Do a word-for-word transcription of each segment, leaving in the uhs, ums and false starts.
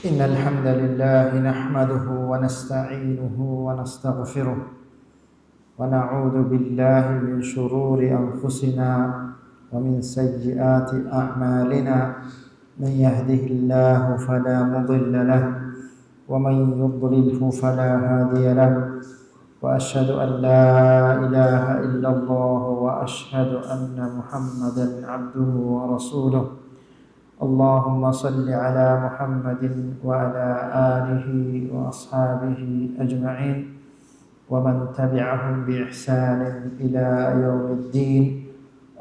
إن الحمد لله نحمده ونستعينه ونستغفره، ونعوذ بالله من شرور أنفسنا ومن سيئات أعمالنا. من يهده الله فلا مضل له، ومن يضلله فلا هادي له، وأشهد أن لا إله إلا الله، وأشهد أن محمدا عبده ورسوله. اللهم صل على محمد وعلى آله وأصحابه أجمعين، ومن تبعهم بإحسان إلى يوم الدين.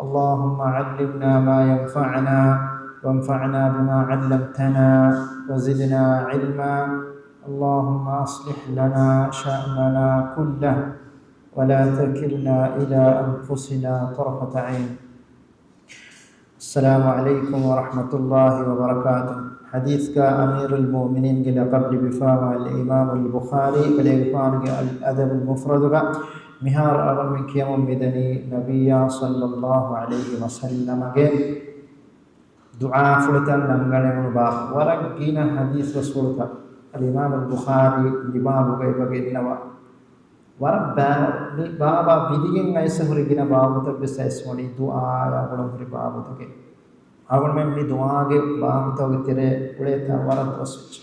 اللهم علمنا ما ينفعنا، وانفعنا بما علمتنا، وزدنا علما. اللهم أصلح لنا شأننا كله، ولا تكلنا إلى أنفسنا طرفة عين. السلام عليكم ورحمة الله وبركاته. ޙަދީޘްގަ އަމީރުލް މުއުމިނީންގެ ލަޤަބު ލިބިފައިވާ އަލްއިމާމުލް ބުޚާރީ ކަލޭގެފާނުގެ އަލް އަދަބުލް މުފްރަދުގަ މިހާރު އަޅުގަނޑުމެން ކިޔަމުން މިދަނީ ނަބިއްޔާ ޞައްލައްލާހު ޢަލައިހި ވަސައްލަމަގެ ދުޢާފުޅުތައް ނަންގަނެވުނު ބާބު. ވަރަށް ގިނަ ޙަދީޘް ބަސްފުޅުތައް އަލްއިމާމުލް ބުޚާރީ މި ބާބުގައި ވަގެންނަވާ. ވަރަށް ބާ-، މި ބާބާ ބިލިގެން އައިސް ހުރި ގިނަ ބާބުތައް ވެސް އައިސް ވަނީ ދުޢާއާ ގުޅުން ހުރި ބާބުތަކެއް. އަޅުގަނޑުމެން މި ދުޢާގެ ބާބުތަކުގެ ތެރޭ އުޅޭތާ ވަރަށް ދުވަސް ވެއްޖެ.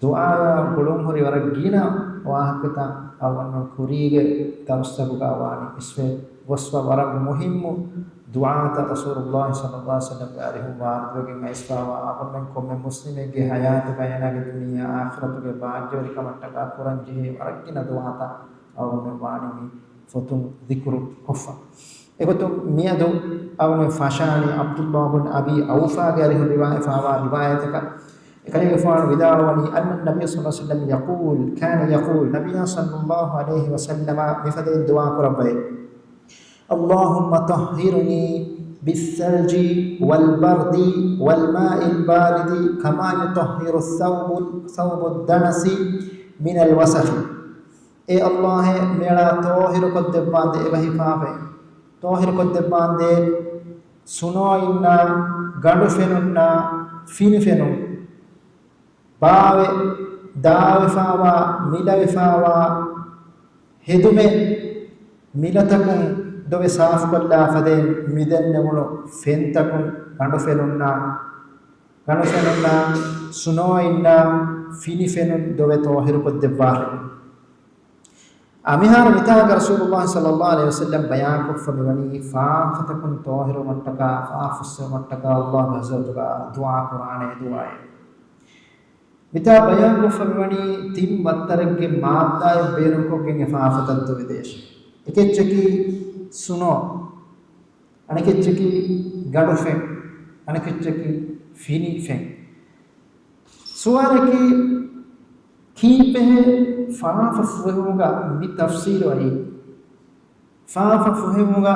ދުޢާއާ ގުޅުން ހުރި ވަރަށް ގިނަ ވާހަކަތައް އަޅުގަނޑުމެން ކުރީގެ ދަރުސްތަކުގަ ވާނީ އިސްވެ ގޮސްފަ ވަރަށް މުހިއްމު ދުޢާތައް ރަސޫލުﷲ ޞައްލައްލާހު ޢަލައިހި ވަސައްލަމްގެ އަރިހުން ވާރިދުވެގެން އައިސްފައިވާ އަޅުގަނޑުމެން ކޮންމެ މުސްލިމެއްގެ ޙަޔާތުގަ އޭނާގެ ދުނިޔެ އާޚިރަތުގެ ބާއްޖަވެރިކަމަށްޓަކާ ކުރަންޖެހޭ ވަރަށް ގިނަ ދުޢާތައް އަޅުގަނޑުމެން ވާނީ މި ފޮތުން ޛިކުރު ކޮށްފަ. އެގޮތުން މިއަދު އަޅުގަނޑުމެން ފަށާނީ ޢަބްދުﷲ ބިން އަބީ އައުފާގެ އަރިހުން ރިވާޔަތްވެފައިވާ ރިވާޔަތަކަށް. އެކަލޭގެފާނު ވިދާޅުވަނީ، أن النبي صلى الله عليه وسلم يقول، كان يقول، ނަބިއްޔާ ޞައްލައްލާހު ޢަލައިހި ވަސައްލަމަ މިފަދައިން ދުޢާ ކުރައްވައޭ. اللهم طهرني بالثلج والبرد والماء البارد كما يطهر الثوب، ثوب الدنس من الوسخ. އޭ ﷲ، މިއަޅާ ޠާހިރުކޮށްދެއްވާނދޭ އެބަހި ފާފައިން. ޠާހިރުކޮށްދެއްވާނދޭ ސުނޯއިންނާ، ގަނޑު ފެނުންނާ، ފިނި ފެނުން. ބާވެ، ދާވެފާވާ، މިލަވެފާވާ ހެދުމެއް މިލަތަކުން ދޮވެ ސާފުކޮށްލާ ފަދައިން މިދެންނެވުނު ފެންތަކުން ގަނޑު ފެނުންނާ، ގަނޑު ފެނުންނާ، ސުނޯއިންނާ، ފިނި ފެނުން ދޮވެ ޠާހިރުކޮށްދެއްވާށޭ. އާ، މިހާރު މިތާގަ ރަސޫލުﷲ ޞައްލައްލާހު ޢަލައިހި ވަސައްލަމް ބަޔާންކޮށްފަ މިވަނީ ފާފަތަކުން ޠާހިރުވުމަށްޓަކާ، ފާފަ ފުއްސެވުމަށްޓަކާ ﷲގެ ޙަޟްރަތުގަ ދުޢާ ކުރާނެ ދުޢާއެއް. މިތާ ބަޔާންކޮށްފަ މިވަނީ ތިން ވައްތަރެއްގެ މާއްދާއެއް ބޭނުންކޮށްގެން އެ ފާފަތައް ދޮވެދޭށޭ. އެކެއްޗަކީ ސުނޯ، އަނެކެއްޗަކީ ގަނޑު ފެން، އަނެކެއްޗަކީ ފިނި ފެން. ސުވާލަކީ، ކީއްވެހޭ ފާފަ ފުހެވުމުގަ މި ތަފްޞީލު އައީ؟ ފާފަ ފުހެވުމުގަ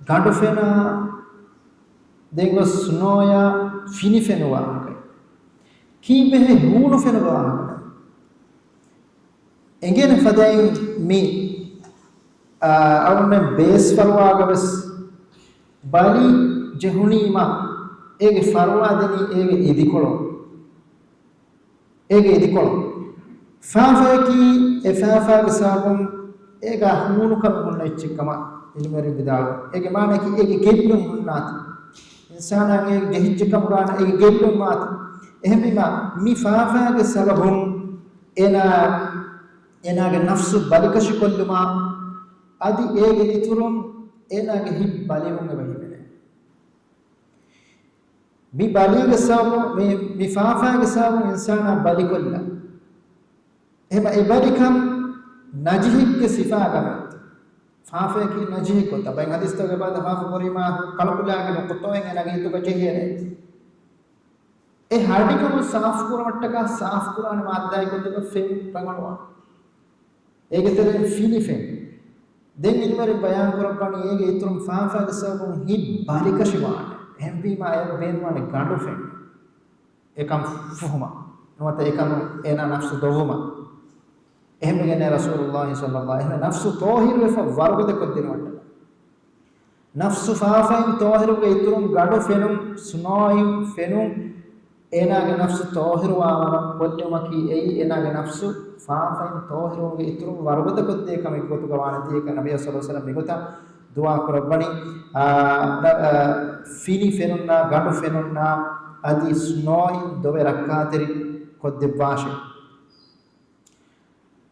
ގަނޑު ފެނާ، ދެން ގޮސް ސުނޯޔާ ފިނި ފެނު ވާހަކަ. ކީއްވެހޭ ހޫނު ފެނު ވާހަކަ؟ އެނގޭނެ ފަދައިން މި، އާ، އަޅުމެން ބޭސް ފަރުވާގަ ވެސް ބަލި ޖެހުނީމަ، އޭގެ ފަރުވާ ދެނީ އޭގެ އިދިކޮޅު. އޭގެ އިދިކޮޅު. ފާފަޔަކީ އެ ފާފާގެ ސަބަބުން އޭގާ ހޫނުކަމެއް ހުންނަ އެއްޗެއް ކަމަށް ޢިލްމުވެރިން ވިދާޅުވޭ. އޭގެ މާނައަކީ އޭގެ ގެއްލުން ހުންނާތި. އިންސާނާ އޭގެ ޖެހިއްޖެ ކަމުގާ އޭގެ ގެއްލުން ވާތި. އެހެންވީމާ، މި ފާފާގެ ސަބަބުން އޭނާ، އޭނާގެ ނަފްސު ބަލިކަށިކޮށްލުމާ، އަދި އޭގެ އިތުރުން އޭނާގެ ހިތް ބަލިވުން އެބަ ހިމެނޭ. މި ބަލީގެ ސަބަބުން، މި، މި ފާފާގެ ސަބަބުން އިންސާނާ ބަލިކޮށްލާ. އެހެންވީމާ އެ ބަލިކަން ނަޖިހެއްގެ ސިފާގަ ނެތް. ފާފަޔަކީ ނަޖިހެއް ގޮތަށް. ބައެއް ޙަދީޘްތަކުގައި އެބައި ފާފަ ކުރީމާ ކަޅުކުލާގެ ނުޤުޠައެއް އޭނާގެ ހިތުގަ ޖެހޭނެ. އެ ހަޑިކަމުން ސާފުކުރުމަށްޓަކާ ސާފުކުރާނެ މާއްދާއެއް ގޮތެއްގަ ފެން ރަނގަޅުވާނެ. އޭގެ ތެރެއިން ފިނި ފެން. ދެން ޢިލްމުވެރިން ބަޔާން ކުރައްވަނީ އޭގެ އިތުރުން ފާފާގެ ސަބަބުން ހިތް ބަލިކަށިވާނެ. އެހެންވީމާ އެއަށް ބޭނުންވާނެ ގަނޑު ފެން. އެކަން ފުހުމަށް. ނުވަތަ އެކަމުން އޭނާ ނަފްސު ދޮވުމަށް. އެހެންވެގެން ރަސޫލުﷲ ޞައްލައްލާހު ޢަލައިހި ވަސައްލަމަ ނަފްސު ޠާހިރުވެފަ ވަރުގަދަކޮށްދިނުމަށްޓަކާ. ނަފްސު ފާފައިން ޠާހިރުވުމުގެ އިތުރުން ގަނޑު ފެނުން، ސުނޯއިން ފެނުން، އޭނާގެ ނަފްސު ޠާހިރުވާވަރަށް ކޮށްލެވުމަކީ އެއީ އޭނާގެ ނަފްސު ފާފައިން ޠާހިރުވުމުގެ އިތުރުން ވަރުގަދަ ކޮށްދޭ ކަމެއް ގޮތުގަ ވާނެތީ. އެކަން ނަބިއްޔާ ޞައްލައްލާހު ޢަލައިހި ވަސައްލަމް މިގޮތަށް ދުޢާ ކުރައްވަނީ، އާ، ނަ-، އާ، ފިނި ފެނުންނާ، ގަނޑު ފެނުންނާ އަދި ސްނޯއިން ދޮވެ ރައްކާތެރި ކޮށްދެއްވާށޭ.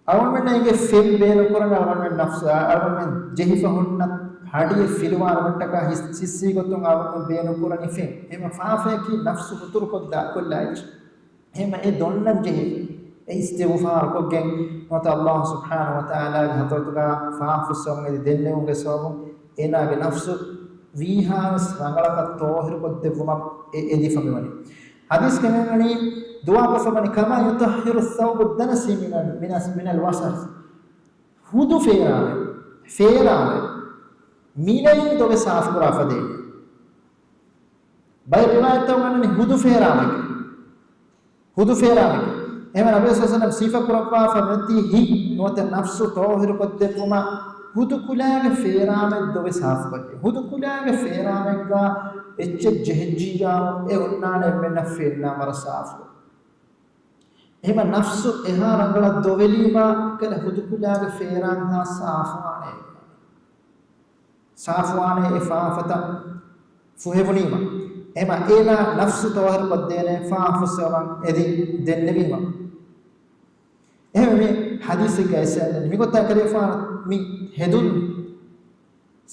އަޅުގަނޑުމެންނަށް އެނގޭ ފެން ބޭނުންކުރަން އަޅުގަނޑުމެން ނަފްސު، އަޅުގަނޑުމެން ޖެހިފަ ހުންނަ ހަޑިއެއް ފިލުވާލުމަށްޓަކާ ހިސް-، ހިއްސީ ގޮތުން އަޅުގަނޑުމެން ބޭނުންކުރަނީ ފެން. އެހެން ފާފަޔަކީ ނަފްސު ހުތުރުކޮށްދާ ކޮށްލާ އެއްޗެއް. އެހެން އެ ދޮންނަން ޖެހޭ. އެ އިސްތިޣުފާރު ކޮށްގެން ނުވަތަ އައްލާހު ސުބްޙާނަހު ވަތަޢާލާގެ ޙަޟްރަތުގަ ފާފަ ފުއްސަވަން އެދި ދެންނެވުމުގެ ސަބަބުން އޭނާގެ ނަފްސު ވީހާވެސް ރަނގަޅަކަށް ޠާހިރުކޮށްދެއްވުމަށް އެ އެދިފަ މިވަނީ. ޙަދީޘްގަ މިވަނީ، ދުޢާކޮށްފަ ވަނީ، كما يطهر الثوب الدنس من ال-، من ال-، من الوسخ. ހުދު ފޭރާމެއް، ފޭރާމެއް މިނައިން ދޮވެ ސާފުކުރާ ފަދައިން. ބައެއް ރިވާޔަތްތަކުގަ ވަނީ ހުދު ފޭރާމެއް. ހުދު ފޭރާމެކެވެ. އެހެން ނަބީ ޞައްލައްލާހު ޢަލައިހި ވަސައްލަމް ސިފަކުރައްވާފަ މިއޮތީ ހިތް ނުވަތަ ނަފްސު ޠާހިރުކޮށްދެއްވުމަށް ހުދު ކުލައިގެ ފޭރާމެއް ދޮވެ ސާފުކޮށްދޭ. ހުދު ކުލައިގެ ފޭރާމެއްގަ އެއްޗެއް ޖެހިއްޖިއްޔާ އެ އޮންނާނެ އެންމެންނަށް ފެންނާ ވަރަށް ސާފު. އެހެން ނަފްސު އެހާ ރަނގަޅަށް ދޮވެލީމާ ކަލަ ހުދު ކުލައިގެ ފޭރާން ހާ ސާފުވާނެ. ސާފުވާނެ އެ ފާފަތައް ފުހެވުނީމަ. އެހެމަ އޭނާ ނަފްސު ޠާހިރުކޮށްދޭނެ ފާފަ ފުއްސަވަން އެދި ދެންނެވީމަ. އެހެން މި ޙަދީޘެއްގައި އެއްޗެއް މިގޮތަށް ކަލޭފާނު މި ހެދުން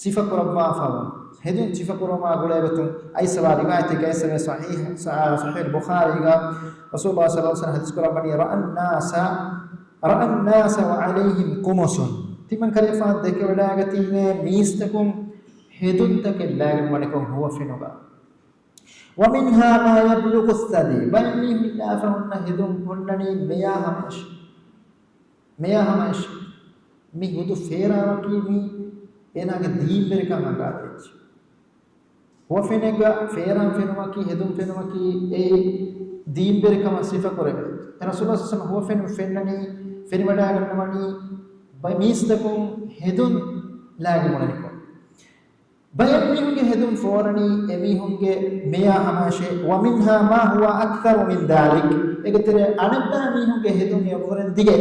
ސިފަކުރައްވާފަވަން. ހެދުން ސިފަކުރުމާ ގުޅޭގޮތުން އައިސްވާ ރިވާޔަތެއްގައި ސަ-، ޞަޙީޙު، ޞަ-، ޞަޙީޙުލް ބުޚާރީގަ ރަސޫލުﷲ ޞައްލަﷲު ޢަލައިހި ވަސައްލަމަ ޙަދީޘް ކުރައްވަނީ، رأى الناس، رأى الناس وعليهم قمص. ތިމަން ކަލޭފާނު ދެކެވަޑައިގަތީމޭ މީސްތަކުން ހެދުންތަކެއް ލާގެން ވަނިކޮށް ހުވަފެނުގަ. ومنها ما يبلغ الثدي. ބައެއް މީހުން ލާފަ ހުންނަ ހެދުން ހުންނަނީ މެޔާ ހަމަޔަށް. މެޔާ ހަމަޔަށް. މި ހުދު ފޭރާމަކީ މީ އޭނާގެ ދީންވެރިކަން އަނގާދޭ އެއްޗެއް. ހުވަފެނެއްގަ ފޭރާން ފެނުމަކީ، ހެދުން ފެނުމަކީ އެއީ ދީންވެރިކަމަށް ސިފަކުރެވޭ. އެ ރަސޫލުﷲ ޞައްލަﷲު ޢަލައިހި ވަސައްލަމަ ހުވަފެނުން ފެންނަނީ، ފެނިވަޑައިގަންނަވަނީ ބައެއް މީސްތަކުން ހެދުން ލާގެން އުޅެނިކޮށް. ބައެއް މީހުންގެ ހެދުން ފޯރަނީ އެމީހުންގެ މެޔާ ހަމަޔަށޭ. ومنها ما هو أكثر من ذلك. އޭގެ ތެރޭ އަނެއްބައި މީހުންގެ ހެދުން އެއަށްވުރެން ދިގޭ.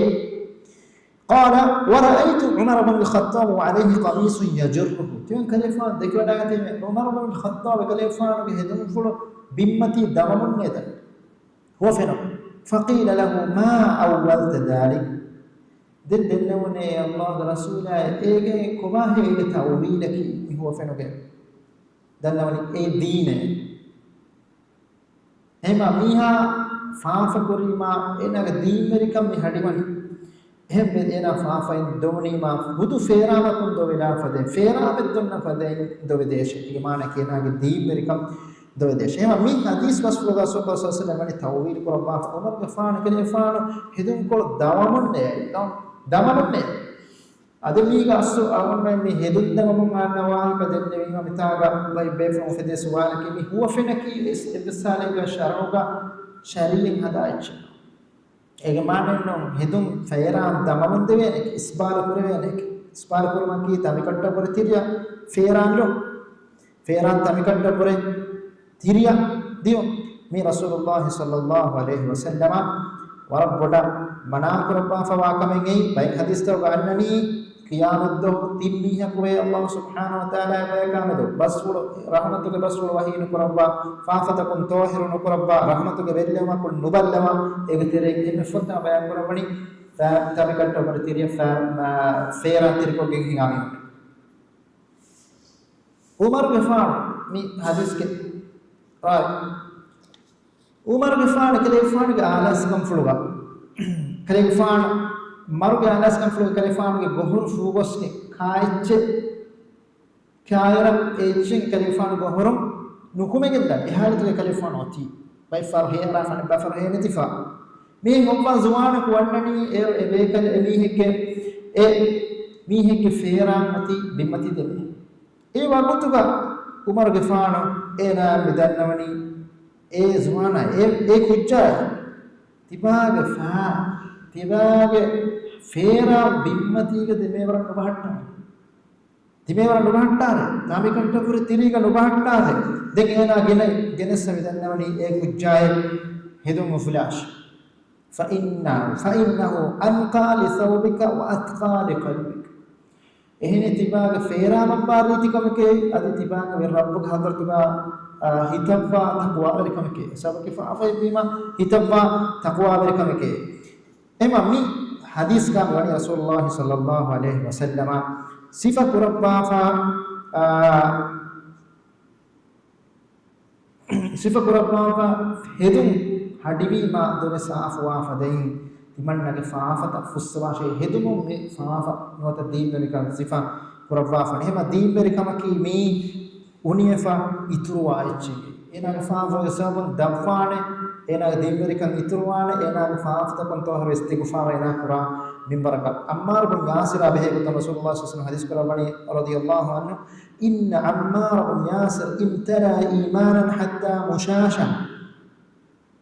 قال ورأيت عمر بن الخطاب وعليه قميص يجره. ތިމަން ކަލޭފާނު ދެކެވަޑައިގަތީމެ ޢުމަރު ބިން ޚައްޠާބް ކަލޭފާނުގެ ހެދުންފުޅު ބިންމަތީ ދަމަމުންނޭ ދަނީ. ހުވަފެނު. فقيل له ما أولت ذلك؟ ދެން ދެންނެވުނޭ އައްލާހުގެ ރަސޫލާއޭ، އޭގެ ކޮބާހޭ އޭގެ ތައުވީލަކީ މި ހުވަފެނުގެ؟ ދަންނަވަނީ އެ ދީނޭ. އެހެމާ މީހާ ފާފަ ކުރީމާ އޭނާގެ ދީންވެރިކަން މި ހަޑިވަނީ. އެހެންވެ އޭނާ ފާފައިން ދޮވުނީމާ ހުދު ފޭރާމަކުން ދޮވެލާ ފަދައިން، ފޭރާމެއް ދޮންނަ ފަދައިން ދޮވެދޭށޭ. އޭގެ މާނައަކީ އޭނާގެ ދީންވެރިކަން ދޮވެދޭށޭ. އެހެމާ މި ޙަދީޘް ބަސްފުޅުގަ ރަސޫލުﷲ ޞައްލަﷲު ޢަލައިހި ވަސައްލަމަ ވަނީ ތައުވީލު ކުރައްވާފަ، ޢުމަރުގެފާނު ކަލޭފާނު ހެދުންކޮޅު ދަމަމުންނޭ، ދަމަމުންނޭ. އަދި މީގަ އަސްލު އަޅުގަނޑުމެން މި ހެދުން ދަމަމުން އަންނަ ވާހަކަ ދެންނެވީމަ މިތާގަ ބައި ބޭފުޅުން އުފެދޭ ސުވާލަކީ މި ހުވަފެނަކީ އެސް އެއްވެސް ހާލެއްގަ ޝަރުޢުގަ ޝަރީޢަތް ހަދާ އެއްޗެއް. އޭގެ މާނައެއްނޫން ހެދުން ފޭރާން ދަމަމުން ދެވޭނެ، އިސްބާލު ކުރެވޭނެ. އިސްބާލު ކުރުމަކީ ތަނބިކައްޓަށްވުރެ ތިރިއަށް ފޭރާންލު. ފޭރާން ތަނބިކައްޓަށްވުރެ ތިރިއަށް ދިޔުން. މީ ރަސޫލުﷲ ޞައްލަﷲު ޢަލައިހި ވަސައްލަމަ ވަރަށް ބޮޑަށް މަނާ ކުރައްވާފަވާ ކަމެއް އެއީ. ބައެއް ޙަދީޘްތަކުގަ އަންނަނީ، ޤިޔާމަތްދުވަހު ތިން މީހަކު ވޭ އައްލާހު ސުބްޙާނަހު ވަތަޢާލާ ބަޔަކާ މެދު ބަސްފުޅު، ރަޙްމަތުގެ ބަސްފުޅު ވަޙީ ނުކުރައްވާ، ފާފަތަކުން ޠާހިރު ނުކުރައްވާ، ރަޙްމަތުގެ ބެއްލެވުމަކުން ނުބައްލަވާ. އޭގެ ތެރެއިން އެންމެ ފުރަތަމަ ބަޔާން ކުރައްވަނީ ފަ-، ތަނބިކައްޓަށްވުރެ ތިރިއަށް ފަ-، މާ-، ފޭރާން ތިރިކޮށްގެން ހިނގާ މީހުން. ޢުމަރުގެފާނު މި ޙަދީޘްގެ ރާވީ. ޢުމަރުގެފާނު ކަލޭގެފާނުގެ އާލާސްކަންފުޅުގަ، ކަލޭގެފާނު މަރުގެ އާލާސްކަންފުޅުގަ ކަލޭގެފާނުގެ ގޮހޮރު ފޫގޮސްގެ ކާއެއްޗެއް، ކާއިރަށް އެއްޗެއް ކަލޭގެފާނު ގޮހޮރުން ނުކުމެގެން ދާ އެ ޙާލަތުގަ ކަލޭގެފާނު އޮތީ. ބައެއްފަހަރު ހޭ އަރާފަ އަނެއްބަފަހަރު ހޭ ނެތިފަ. މިހެން އޮއްވާ ޒުވާނަކު ވަންނަނީ އޭރު އެ ބޭކަލެ އެ މީހެއްގެ، އެ މީހެއްގެ ފޭރާން އޮތީ ބިންމަތީ ދެމީހެއް. އެ ވަގުތުގަ ޢުމަރުގެފާނު އޭނާ މިދަންނަވަނީ އޭ ޒުވާނާ، އޭ، އޭ ކުއްޖާ، ތިބާގެ ފާ-، ތިބާގެ ފޭރާން ބިންމަތީގަ ދެމޭވަރަށް ނުބަހައްޓާނެ. ތިބޭވަރަށް ނުބަހައްޓާނެ. ތަނބިކައްޓަށްވުރެ ތިރީގަ ނުބަހައްޓާނެ. ދެން އޭނާ ގެނައި، ގެނެއްސަ މިދަންނަވަނީ އޭ ކުއްޖާއޭ، ހެދުން އުފުލާށި. فإنه، فإنه أنقى لثوبك وأتقى لقلبك. އެހެނީ ތިބާގެ ފޭރާ މައްބާ ރީތި ކަމެކޭ، އަދި ތިބާގެ ރައްބުގެ ޙަޟްރަތުގަ، އާ، ހިތަށްވާ ތަޤްވާވެރި ކަމެކޭ. ސަބަބަކީ ފާފައެއްވީމަ ހިތަށްވާ ތަޤްވާވެރި ކަމެކޭ. އެމަ މި ޙަދީޘްގަ ވަނީ ރަސޫލުﷲ ޞައްލަﷲ ޢަލައިހި ވަސައްލަމަ ސިފަ ކުރައްވާފަ، އާ، ސިފަ ކުރައްވާފަ ހެދުން ހަޑިވީމާ ދޮވެ ސާފުވާ ފަދައިން ތިމަންނަގެ ފާފަތައް ފުއްސަވާށޭ. ހެދުމުން މި ފާފަ ނުވަތަ ދީންވެރިކަން ސިފަ ކުރައްވާފަ. އެހެމަ ދީންވެރިކަމަކީ މީ އުނިއެފަ އިތުރުވާ އެއްޗެއް. އޭނާގެ ފާފަގެ ސަބަބުން ދަށްވާނެ، އޭނާގެ ދީންވެރިކަން އިތުރުވާނެ، އޭނާގެ ފާފަތަކުން ތައުބާވެ އިސްތިޣުފާރު އޭނާ ކުރާ މިންވަރަކަށް. ޢައްމާރު ބިން ޔާސިރާ ބެހޭ ގޮތުން ރަސޫލުﷲ ޞައްލަﷲ ޢަލައިހި ވަސައްލަމަ ޙަދީޘް ކުރައްވަނީ، رضي الله عنه، إن عمار بن ياسر امتلأ إيمانا حتى مشاشة.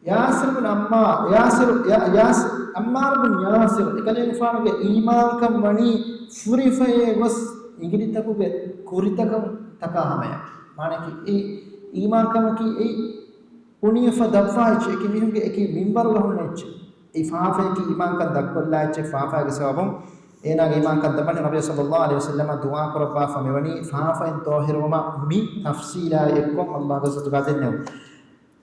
ޔާސިރު ބިން ޢައްމާރު، ޔާސިރު، ޔާ-، ޔާސި-، ޢައްމާރު ބިން ޔާސިރު އެކަލޭގެފާނުގެ އީމާންކަން ވަނީ ފުރިފައޭ ގޮސް އިނގިލިތަކުގެ ކުރިތަކުން ތަކާ ހަމަޔަށް. މާނައަކީ އެ އީމާންކަމަކީ އެ އުނިއެފަ ދަށްވާ އެއްޗެއް، އެކި މީހުންގެ އެކި މިންވަރުގަ ހުންނަ އެއްޗެއް. އެ ފާފައަކީ އީމާންކަން ދަށްކޮށްލާ އެއްޗެއް. ފާފައިގެ ސަބަބުން އޭނާގެ އީމާންކަން ދަށްވަނީ. ނަބީ ޞައްލަﷲ ޢަލައިހި ވަސައްލަމަ ދުޢާ ކުރައްވާފަ މިވަނީ ފާފައިން ޠާހިރުވުމަށް މި ތަފްޞީލާ އެއްކޮށް ﷲގެ ޢިއްޒަތުގަ ދެންނެވުން.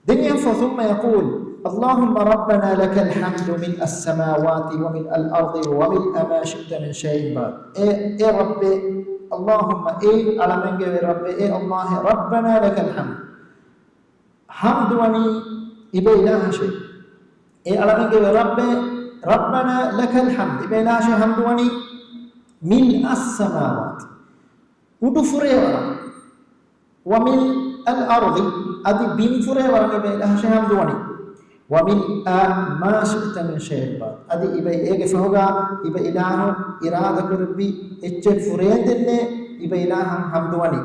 ދެން އެއަށްފަހު ثم يقول، اللهم ربنا لك الحمد ملء السماوات وملء الأرض وملء ما شئت من شيء بعد. އޭ، އޭ ރައްބޭ، اللهم، އޭ އަޅަމެންގެ ރައްބޭ، އޭ ﷲ، ربنا لك الحمد. ޙަމްދު ވަނީ އިބަ އިލާހަށޭ. އޭ އަޅަމެންގެ ރައްބޭ، ربنا لك الحمد. އިބަ އިލާހަށޭ ޙަމްދު ވަނީ، ملء السماوات، އުޑު ފުރޭ ވަރަށް، وملء الأرض، އަދި ބިން ފުރޭ ވަރަށް އިބަ އިލާހަށޭ ޙަމްދު ވަނީ، وملء ما شئت من شيء بعد، އަދި އިބަ އޭގެ ފަހުގަ އިބަ އިލާހު އިރާދަ ކުރެއްވި އެއްޗެއް ފުރޭންދެންނޭ އިބަ އިލާހަށް ޙަމްދު ވަނީ.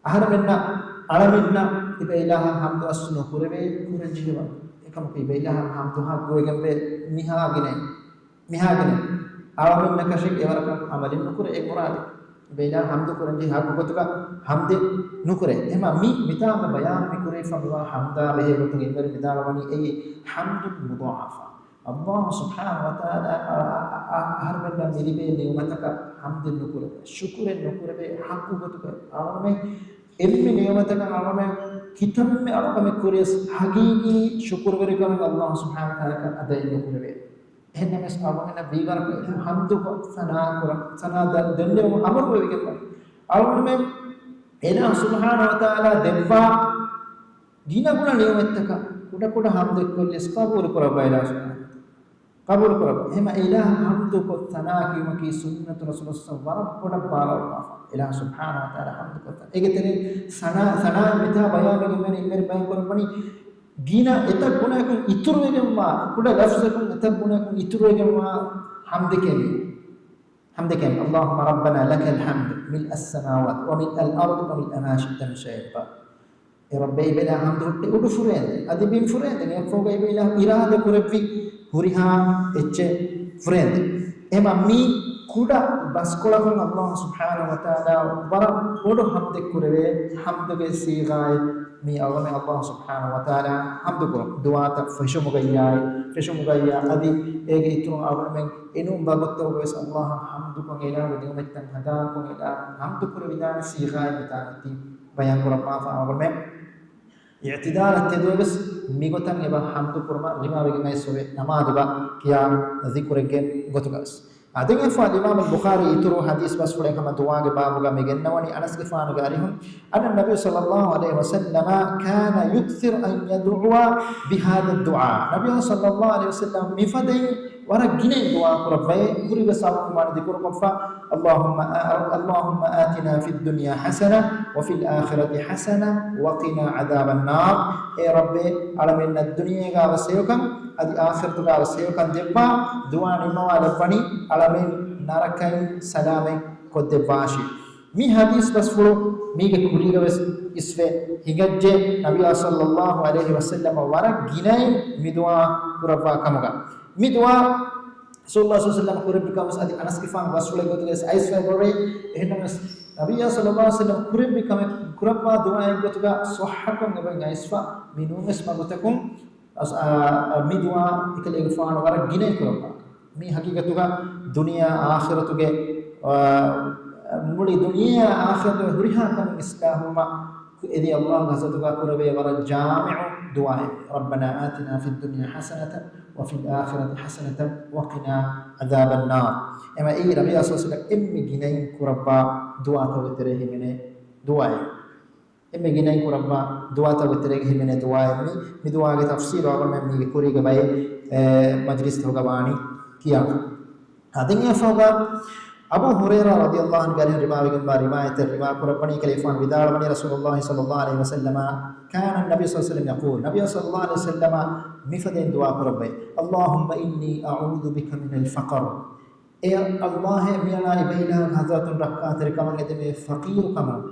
އަހަރެމެންނަށް، އަޅަމެންނަށް އިބަ އިލާހަށް ޙަމްދު އަސްލު ނުކުރެވޭ، ކުރަން ޖެހޭ ވަރަށް. އެކަމަކު އިބަ އިލާހަށް ޙަމްދު ޙައްޤުވެގެންވޭ މިހާގިނައިން، މިހާގިނައިން. އަޅަމެންނަކަށެއް އެވަރަކަށް ޢަމަލެއް ނުކުރޭ އެ މުރާދެއް. އިބަ އިލާހަށް ޙަމްދު ކުރަން ޖެހޭ ޙައްޤު ގޮތުގަ ޙަމްދެއް ނުކުރޭ. އެހެމަ މި މިތާނގަ ބަޔާން މި ކުރެވިފަ މިވާ ޙަމްދާ ބެހޭ ގޮތުން އިންވެރި ވިދާޅުވަނީ އެއީ حمد مضاعف. ﷲ ސުބްޙާނަހޫ ވަތަޢާލާ އަ-، އަ-، އަ-، އަހަރުމެންނަށް މިލިބޭ ނިޢުމަތަކަށް ޙަމްދެއް ނުކުރެވޭ، ޝުކުރެއް ނުކުރެވޭ، ޙައްޤު ގޮތުގައި އަޅުގަނޑުމެން އެންމެ ނިޢުމަތަކަށް އަޅުގަނޑުމެން ކިތަންމެ އަޅުކަމެއް ކުރިޔަސް ޙަޤީޤީ ޝުކުރުވެރިކަމެއް ﷲ ސުބްޙާނަހޫ ވަތަޢާލާއަށް އަދައެއް ނުކުރެވޭ. އެހެންނަމަވެސް އަޅުގަނޑަށް ވީވަރަކަށް ޙަމްދުކޮށް ސަނާ ކުރަން، ސަނާ ދެ-، ދެންނެވުމަށް އަމުރުވެވިގެންވާ. އަޅުގަނޑުމެން އެލާހު ސުބްޙާނަހޫ ވަތަޢާލާ ދެއްވާ ގިނަގުނަ ނިޢުމަތްތަކަށް ކުޑަކުޑަ ޙަމްދެއް ކޮށްލިޔަސް ޤަބޫލު ކުރައްވާ އެލާހު ސުބްޙާނަހޫ ވަތަޢާލާ. ޤަބޫލު ކުރައްވާ. އެހެމަ އެލާހަށް ޙަމްދުކޮށް ސަނާ ކިޔުމަކީ ސުންނަތު ރަސޫލު ޞައްލަﷲ ވަރަށް ބޮޑަށް ބާރުއަޅުއްވާފަ. އެލާހު ސުބްޙާނަހޫ ވަތަޢާލާ ޙަމްދުކޮށް ސަނާ. އޭގެ ތެރެއިން ސަނާ، ސަނާއިން މިތާ ބަޔާންވެގެންވަނީ، އިންވެރި ބަޔާން ކުރައްވަނީ ގިނަ އެތައް ގުނައަކުން އިތުރުވެގެންވާ، ކުޑަ ލަފްޒަކުން އެތައް ގުނައަކުން އިތުރުވެގެންވާ ޙަމްދެކޭ މީ. ޙަމްދެކޭ، اللهم ربنا لك الحمد ملء السماوات وملء الأرض وملء ما شئت من شيء بعد. އޭ ރައްބޭ، އިބައިލާ ޙަމްދު ހުއްޓޭ އުޑު ފުރޭން، އަދި ބިން ފުރޭން. ދެން އެއަށްފަހުގަ އިބައިލާ އިރާދަ ކުރެއްވި ހުރިހާ އެއްޗެއް ފުރޭން. އެމަ މި ކުޑަ ބަސްކޮޅަކުން ﷲ ސުބްޙާނަހޫ ވަތަޢާލާ ވަރަށް ބޮޑު ޙަމްދެއް ކުރެވޭ. ޙަމްދުގެ ޞީޣާއެއް މި އަޅުގަނޑުމެން ﷲ ސުބްޙާނަހޫ ވަތަޢާލާ ޙަމްދު ކުރަން. ދުޢާތައް ފެށުމުގައްޔާއި، ފެށުމުގައްޔާ އަދި އޭގެ އިތުރުން އަޅުގަނޑުމެން އެނޫން ބައި ގޮތަށް ވެސް ﷲ އަށް ޙަމްދުކޮށް، އެލާހުގެ ނިޢުމަތްތައް ހަނދާންކޮށް، އެލާހަށް ޙަމްދު ކުރެވިދާނެ ޞީޣާއެއް މިތާނަށް ތި ބަޔާން ކުރައްވާފަ. އަޅުގަނޑުމެން އިޢުތިދާލަށް ތެދުވެ ވެސް މިގޮތަށް އެބަ ޙަމްދު ކުރުމަށް ރިވާވެގެން އައިސްފަވޭ، ނަމާދުގަ ކިޔާ ޛިކުރެއްގެ ގޮތުގަ ވެސް. އާ، ދެން އެއަށްފަހު އިމާމު ބުޚާރީ އިތުރު ޙަދީޘް ބަސްފުޅެއް ހަމަ ދުޢާގެ ބާބުގަ މި ގެންނަވަނީ، އަނަސްގެފާނުގެ އަރިހުން، أن النبي صلى الله عليه وسلم كان يكثر أن يدعو بهذا الدعاء. ނަބީ ޞައްލަﷲ ޢަލައިހި ވަސައްލަމަ މިފަދައިން ވަރަށް ގިނައިން ދުޢާ ކުރައްވައޭ، ކުރިވެސް އަޅުގަނޑު ވާނެ ޛިކުރުކޮށްފަ، اللهم آ-، اللهم آتنا في الدنيا حسنة وفي الآخرة حسنة وقنا عذاب النار. އޭ ރައްބޭ، އަޅަމެންނަށް ދުނިޔޭގަ ވެސް ހެޔޮކަން، އަދި އާޚިރަތުގަ ވެސް ހެޔޮކަން ދެއްވާ. ދުޢާ ނިންމަވާލައްވަނީ އަޅަމެން ނަރަކައިން ސަލާމަތް ކޮށްދެއްވާށި. މި ޙަދީޘް ބަސްފުޅު މީގެ ކުރީގަ ވެސް އިސްވެ ހިނގައްޖެ، ނަބިއްޔާ ޞައްލަﷲ ޢަލައިހި ވަސައްލަމަ ވަރަށް ގިނައިން މި ދުޢާ ކުރައްވާ ކަމުގަ. މި ދުޢާ ރަސޫލުﷲ ޞައްލަﷲ ޢަލައިހި ވަސައްލަމަ ކުރެއްވި ކަމަށް އަދި އަނަސްގެފާނު ބަސްފުޅެއް ގޮތުގައި އައިސްފައި ބޮޑޭ. އެހެންނަމަވެސް، ނަބިއްޔާ ޞައްލަﷲ ޢަލައިހި ވަސައްލަމަ ކުރެއްވި ކަމެއް ކުރައްވާ ދުޢާއެއްގޮތުގަ ޞައްޙަކޮށް އެބައިން އައިސްފަ މި ނޫންވެސް މަގުތަކުން އަސް-، އާ، މި ދުޢާ އެކަލޭގެފާނު ވަރަށް ގިނައިން ކުރައްވާ. މީ ހަގީގަތުގަ ދުނިޔެއާ އާޚިރަތުގެ، އާ، މުޅި ދުނިޔެއާ އާޚިރަތުގެ ހުރިހާ ކަމެއް އިސްލާހުވުމަށް އެދި އައްލާހުގެ ޙަޟްރަތުގަ ކުރެވޭ ވަރަށް ޖާމިޢު ދުޢާއެއް. رَبَّنَا آتِنَا فِي الدُّنْيَا حَسَنَةً وَفِي الْآخِرَةِ حَسَنَةً وَقِنَا عَذَابَ النَّارِ. އެމަ އެއީ ނަބިއްޔާ ޞައްލަﷲު ޢަލައިހި ވަސައްލަމަ އެންމެ ގިނައިން ކުރައްވާ ދުޢާތަކުގެ ތެރޭ ހިމެނޭ ދުޢާއެއް. އެންމެ ގިނައިން ކުރައްވާ ދުޢާތަކުގެ ތެރޭގަ ހިމެނޭ ދުޢާއެއް މީ. މި ދުޢާގެ ތަފްސީލު އަޅުގަނޑުމެން މީގެ ކުރީގެ ބައެއް، އެ، މަޖިލިސްތަކުގަ ވާނީ ކިޔާފަ. އަދި އެފަހުގަ އަބޫ ހުރައިރާ ރަޟިޔަﷲު ޢަންހު ގާރިން ރިވާވެގެންވާ ރިވާޔަތެއް ރިވާ ކުރައްވަނީ ކަލޭގެފާނު ވިދާޅުވަނީ ރަސޫލުﷲ ޞައްލަﷲު ޢަލައިހި ވަސައްލަމަ، كان النبي صلى الله عليه وسلم يقول، ނަބިއްޔާ ޞައްލަﷲު ޢަލައިހި ވަސައްލަމަ މިފަދައިން ދުޢާ ކުރައްވައި، اللهم إني أعوذ بك من الفقر. އޭ އައްލާހޭ، މިއަޅާ އިބައިލާގެ ޙަޟްރަތުން ރައްކާތެރިކަމަށް އެދެމޭ ފަޤީރުކަމުން.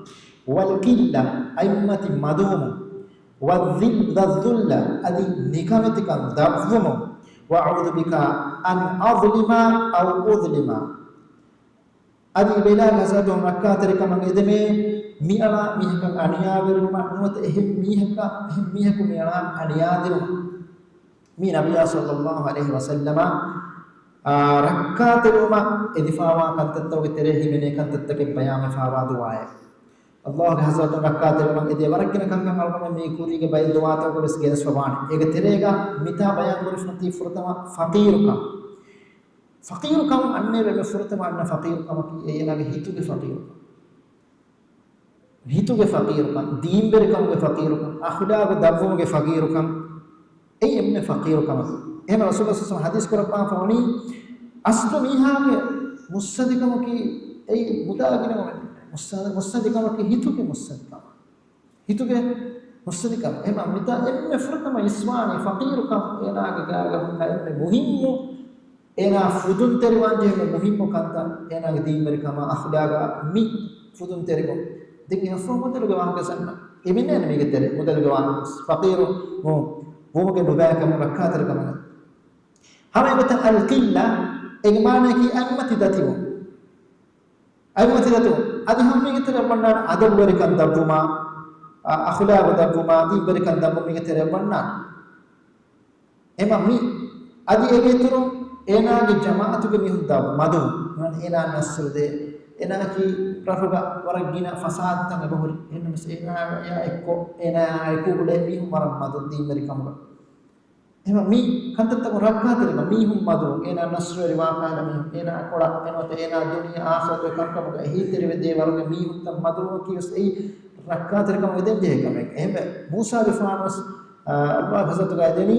والكلة، އަތްމަތި މަދުވުމުން. والذل، والذل، އަދި ނިކަމެތިކަން ދަށްވުމުން. وأعوذ بك أن أظلم أو أظلم. އަދި އިބައިލާގެ ޙަޟްރަތުން ރައްކާތެރިކަމަށް އެދެމޭ، މިއަޅާ މީހަކަށް އަނިޔާވެރިވުމަށް ނުވަތަ އެހެން މީހަކަށް، އެހެން މީހަކު މިއަޅާ އަނިޔާދިނުމަށް. މީ ނަބިއްޔާ ޞައްލަﷲު ޢަލައިހި ވަސައްލަމަ، އާ، ރައްކާތެރިވުމަށް އެދިފާވާ ކަންތައްތަކުގެ ތެރޭ ހިމެނޭ ކަންތައްތަކެއް ބަޔާންވެފާވާ ދުޢާއެއް. އައްލާހުގެ ޙަޟްރަތުން ރައްކާތެރިވުމަށް އެދޭ ވަރަށް ގިނަ ކަންކަން އަޅުގަނޑުމެން މީ ކުރީގެ ބައެއް ދުޢާތަކުގަ ވެސް ގެނެސްފަ ވާނެ. އޭގެ ތެރޭގަ މިތާ ބަޔާން ކުރިފަ ތީ ފުރަތަމަ ފަޤީރުކަން. ފަޤީރުކަން އަންނައިރު އެންމެ ފުރަތަމަ އަންނަ ފަޤީރުކަމަކީ އޭނާގެ ހިތުގެ ފަޤީރުކަން. ހިތުގެ ފަޤީރުކަން، ދީންވެރިކަމުގެ ފަޤީރުކަން، އަޚުލާގު ދަށްވުމުގެ ފަޤީރުކަން، އެއީ އެންމެ ފަޤީރުކަމަކީ. އެހެން ރަސޫލު ޞައްލަﷲު ޢަލައިހި ވަސައްލަމަ ޙަދީޘް ކުރައްވާފަ ވަނީ، އަސްލު މީހާގެ މުއްސަދިކަމަކީ އެއީ މުދާ ގިނަވަމެއް. މުއްސަ-، މުއްސަދިކަމަކީ ހިތުގެ މުއްސަދިކަމަށް. ހިތުގެ މުއްސަދިކަން. އެހެން މިތާ އެންމެ ފުރަތަމަ އިސްވާނީ ފަޤީރުކަން. އޭނާގެ ގާގަ ހުންނަ އެންމެ މުހިއްމު، އޭނާ ފުދުންތެރިވާން ޖެހޭ އެންމެ މުހިއްމު ކަންތައް އޭނާގެ ދީންވެރިކަމާ އަޚުލާގާ މި ފުދުންތެރިކަން. ދެން އެއަށްފަހު މުދަލުގެ ވާހަކަ ސަންނަ. އެމެންނޭނެ މީގެ ތެރޭ މުދަލުގެ ވާހަކަ. ފަޤީރު ނޫ، ވުމުގެ ނުބައިކަމު ރައްކާތެރިކަމަށް. ހަމަ އެގޮތަށް އަލްޤިއްލަ، އޭގެ މާނައަކީ އަތްމަތި ދަތިވުން. އަތްމަތި ދަތިވުން. އަދި ހަމަ މީގެ ތެރެއަށް ވަންނާނެ އަދަބުވެރިކަން ދަށްވުމާ، އަ-، އަޚުލާގު ދަށްވުމާ، ދީންވެރިކަން ދަށްވުން މީގެ ތެރެއަށް ވަންނާނެ. އެމަ މި އަދި އޭގެ އިތުރުން އޭނާގެ ޖަމާޢަތުގެ މީހުން ދަށް މަދުވުން. ނޫން އޭނާ ނަޞްރު ދޭ. އޭނާއަކީ ރަށުގަ ވަރަށް ގިނަ ފަސާދަތައް އެބަހުރި. އެހެންނަމަވެސް އޭނާއާ އެއާ އެއްކޮށް، އޭނާއާ އެކު އުޅޭ މީހުން ވަރަށް މަދު ދީންވެރިކަމުގަ. އެހެން މި ކަންތައްތަކުން ރައްކާތެރިވުން، މީހުން މަދުވުން، އޭނާ ނަޞްރުވެރިވާ ކަހަލަ މީހުން، އޭނާ ކޮޅަށް އެން ނުވަތަ އޭނާ ދުނިޔެ އާޚިރަތުގެ ކަންކަމުގަ އެހީތެރިވެދޭ ވަރުގެ މީހުންތައް މަދުވުމަކީ ވެސް އެއީ ރައްކާތެރިކަމަށް އެދެން ޖެހޭ ކަމެއް. އެހެންވެ، މޫސާގެފާނު ވެސް، އާ، އައްލާހު ޙަޟްރަތުގަ އެދެނީ،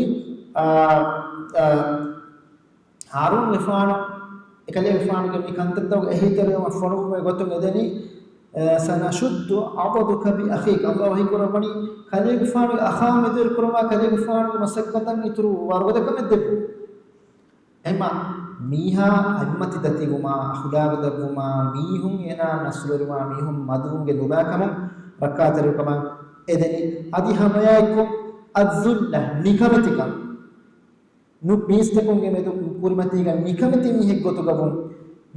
އާ، އާ، ހާރޫންގެފާނު، އެކަލޭގެފާނުގެ މި ކަންތައްތަކުގެ އެހީތެރިވުމަށް ފޮނުއްވުމުގެ ގޮތުން އެދެނީ، އަ، سنشد عضدك بأخيك. އައްލާހު ވަޙީ ކުރައްވަނީ، ކަލޭގެފާނުގެ އަޚާ މެދުވެރި ކުރަމާ، ކަލޭގެފާނުގެ މަސައްކަތަށް އިތުރު ވަރުގަދަކަމެއް ދެއްވުން. އެހެންމަ މީހާ އަތްމަތި ދަތިވުމާ، އަޚުލާގު ދަށްވުމާ، މީހުން އޭނާ ނަޞްރުވެރިވާ މީހުން މަދުވުމުގެ ނުބައިކަމުން ރައްކާތެރިކަމަށް އެދެނީ. އަދި ހަމައެއާއެއްކޮށް، الذلة، ނިކަމެތިކަން. ނު-، މީސްތަކުންގެ މެދު ކުރިމަތީގަ ނިކަމެތި މީހެއް ގޮތުގަވުން،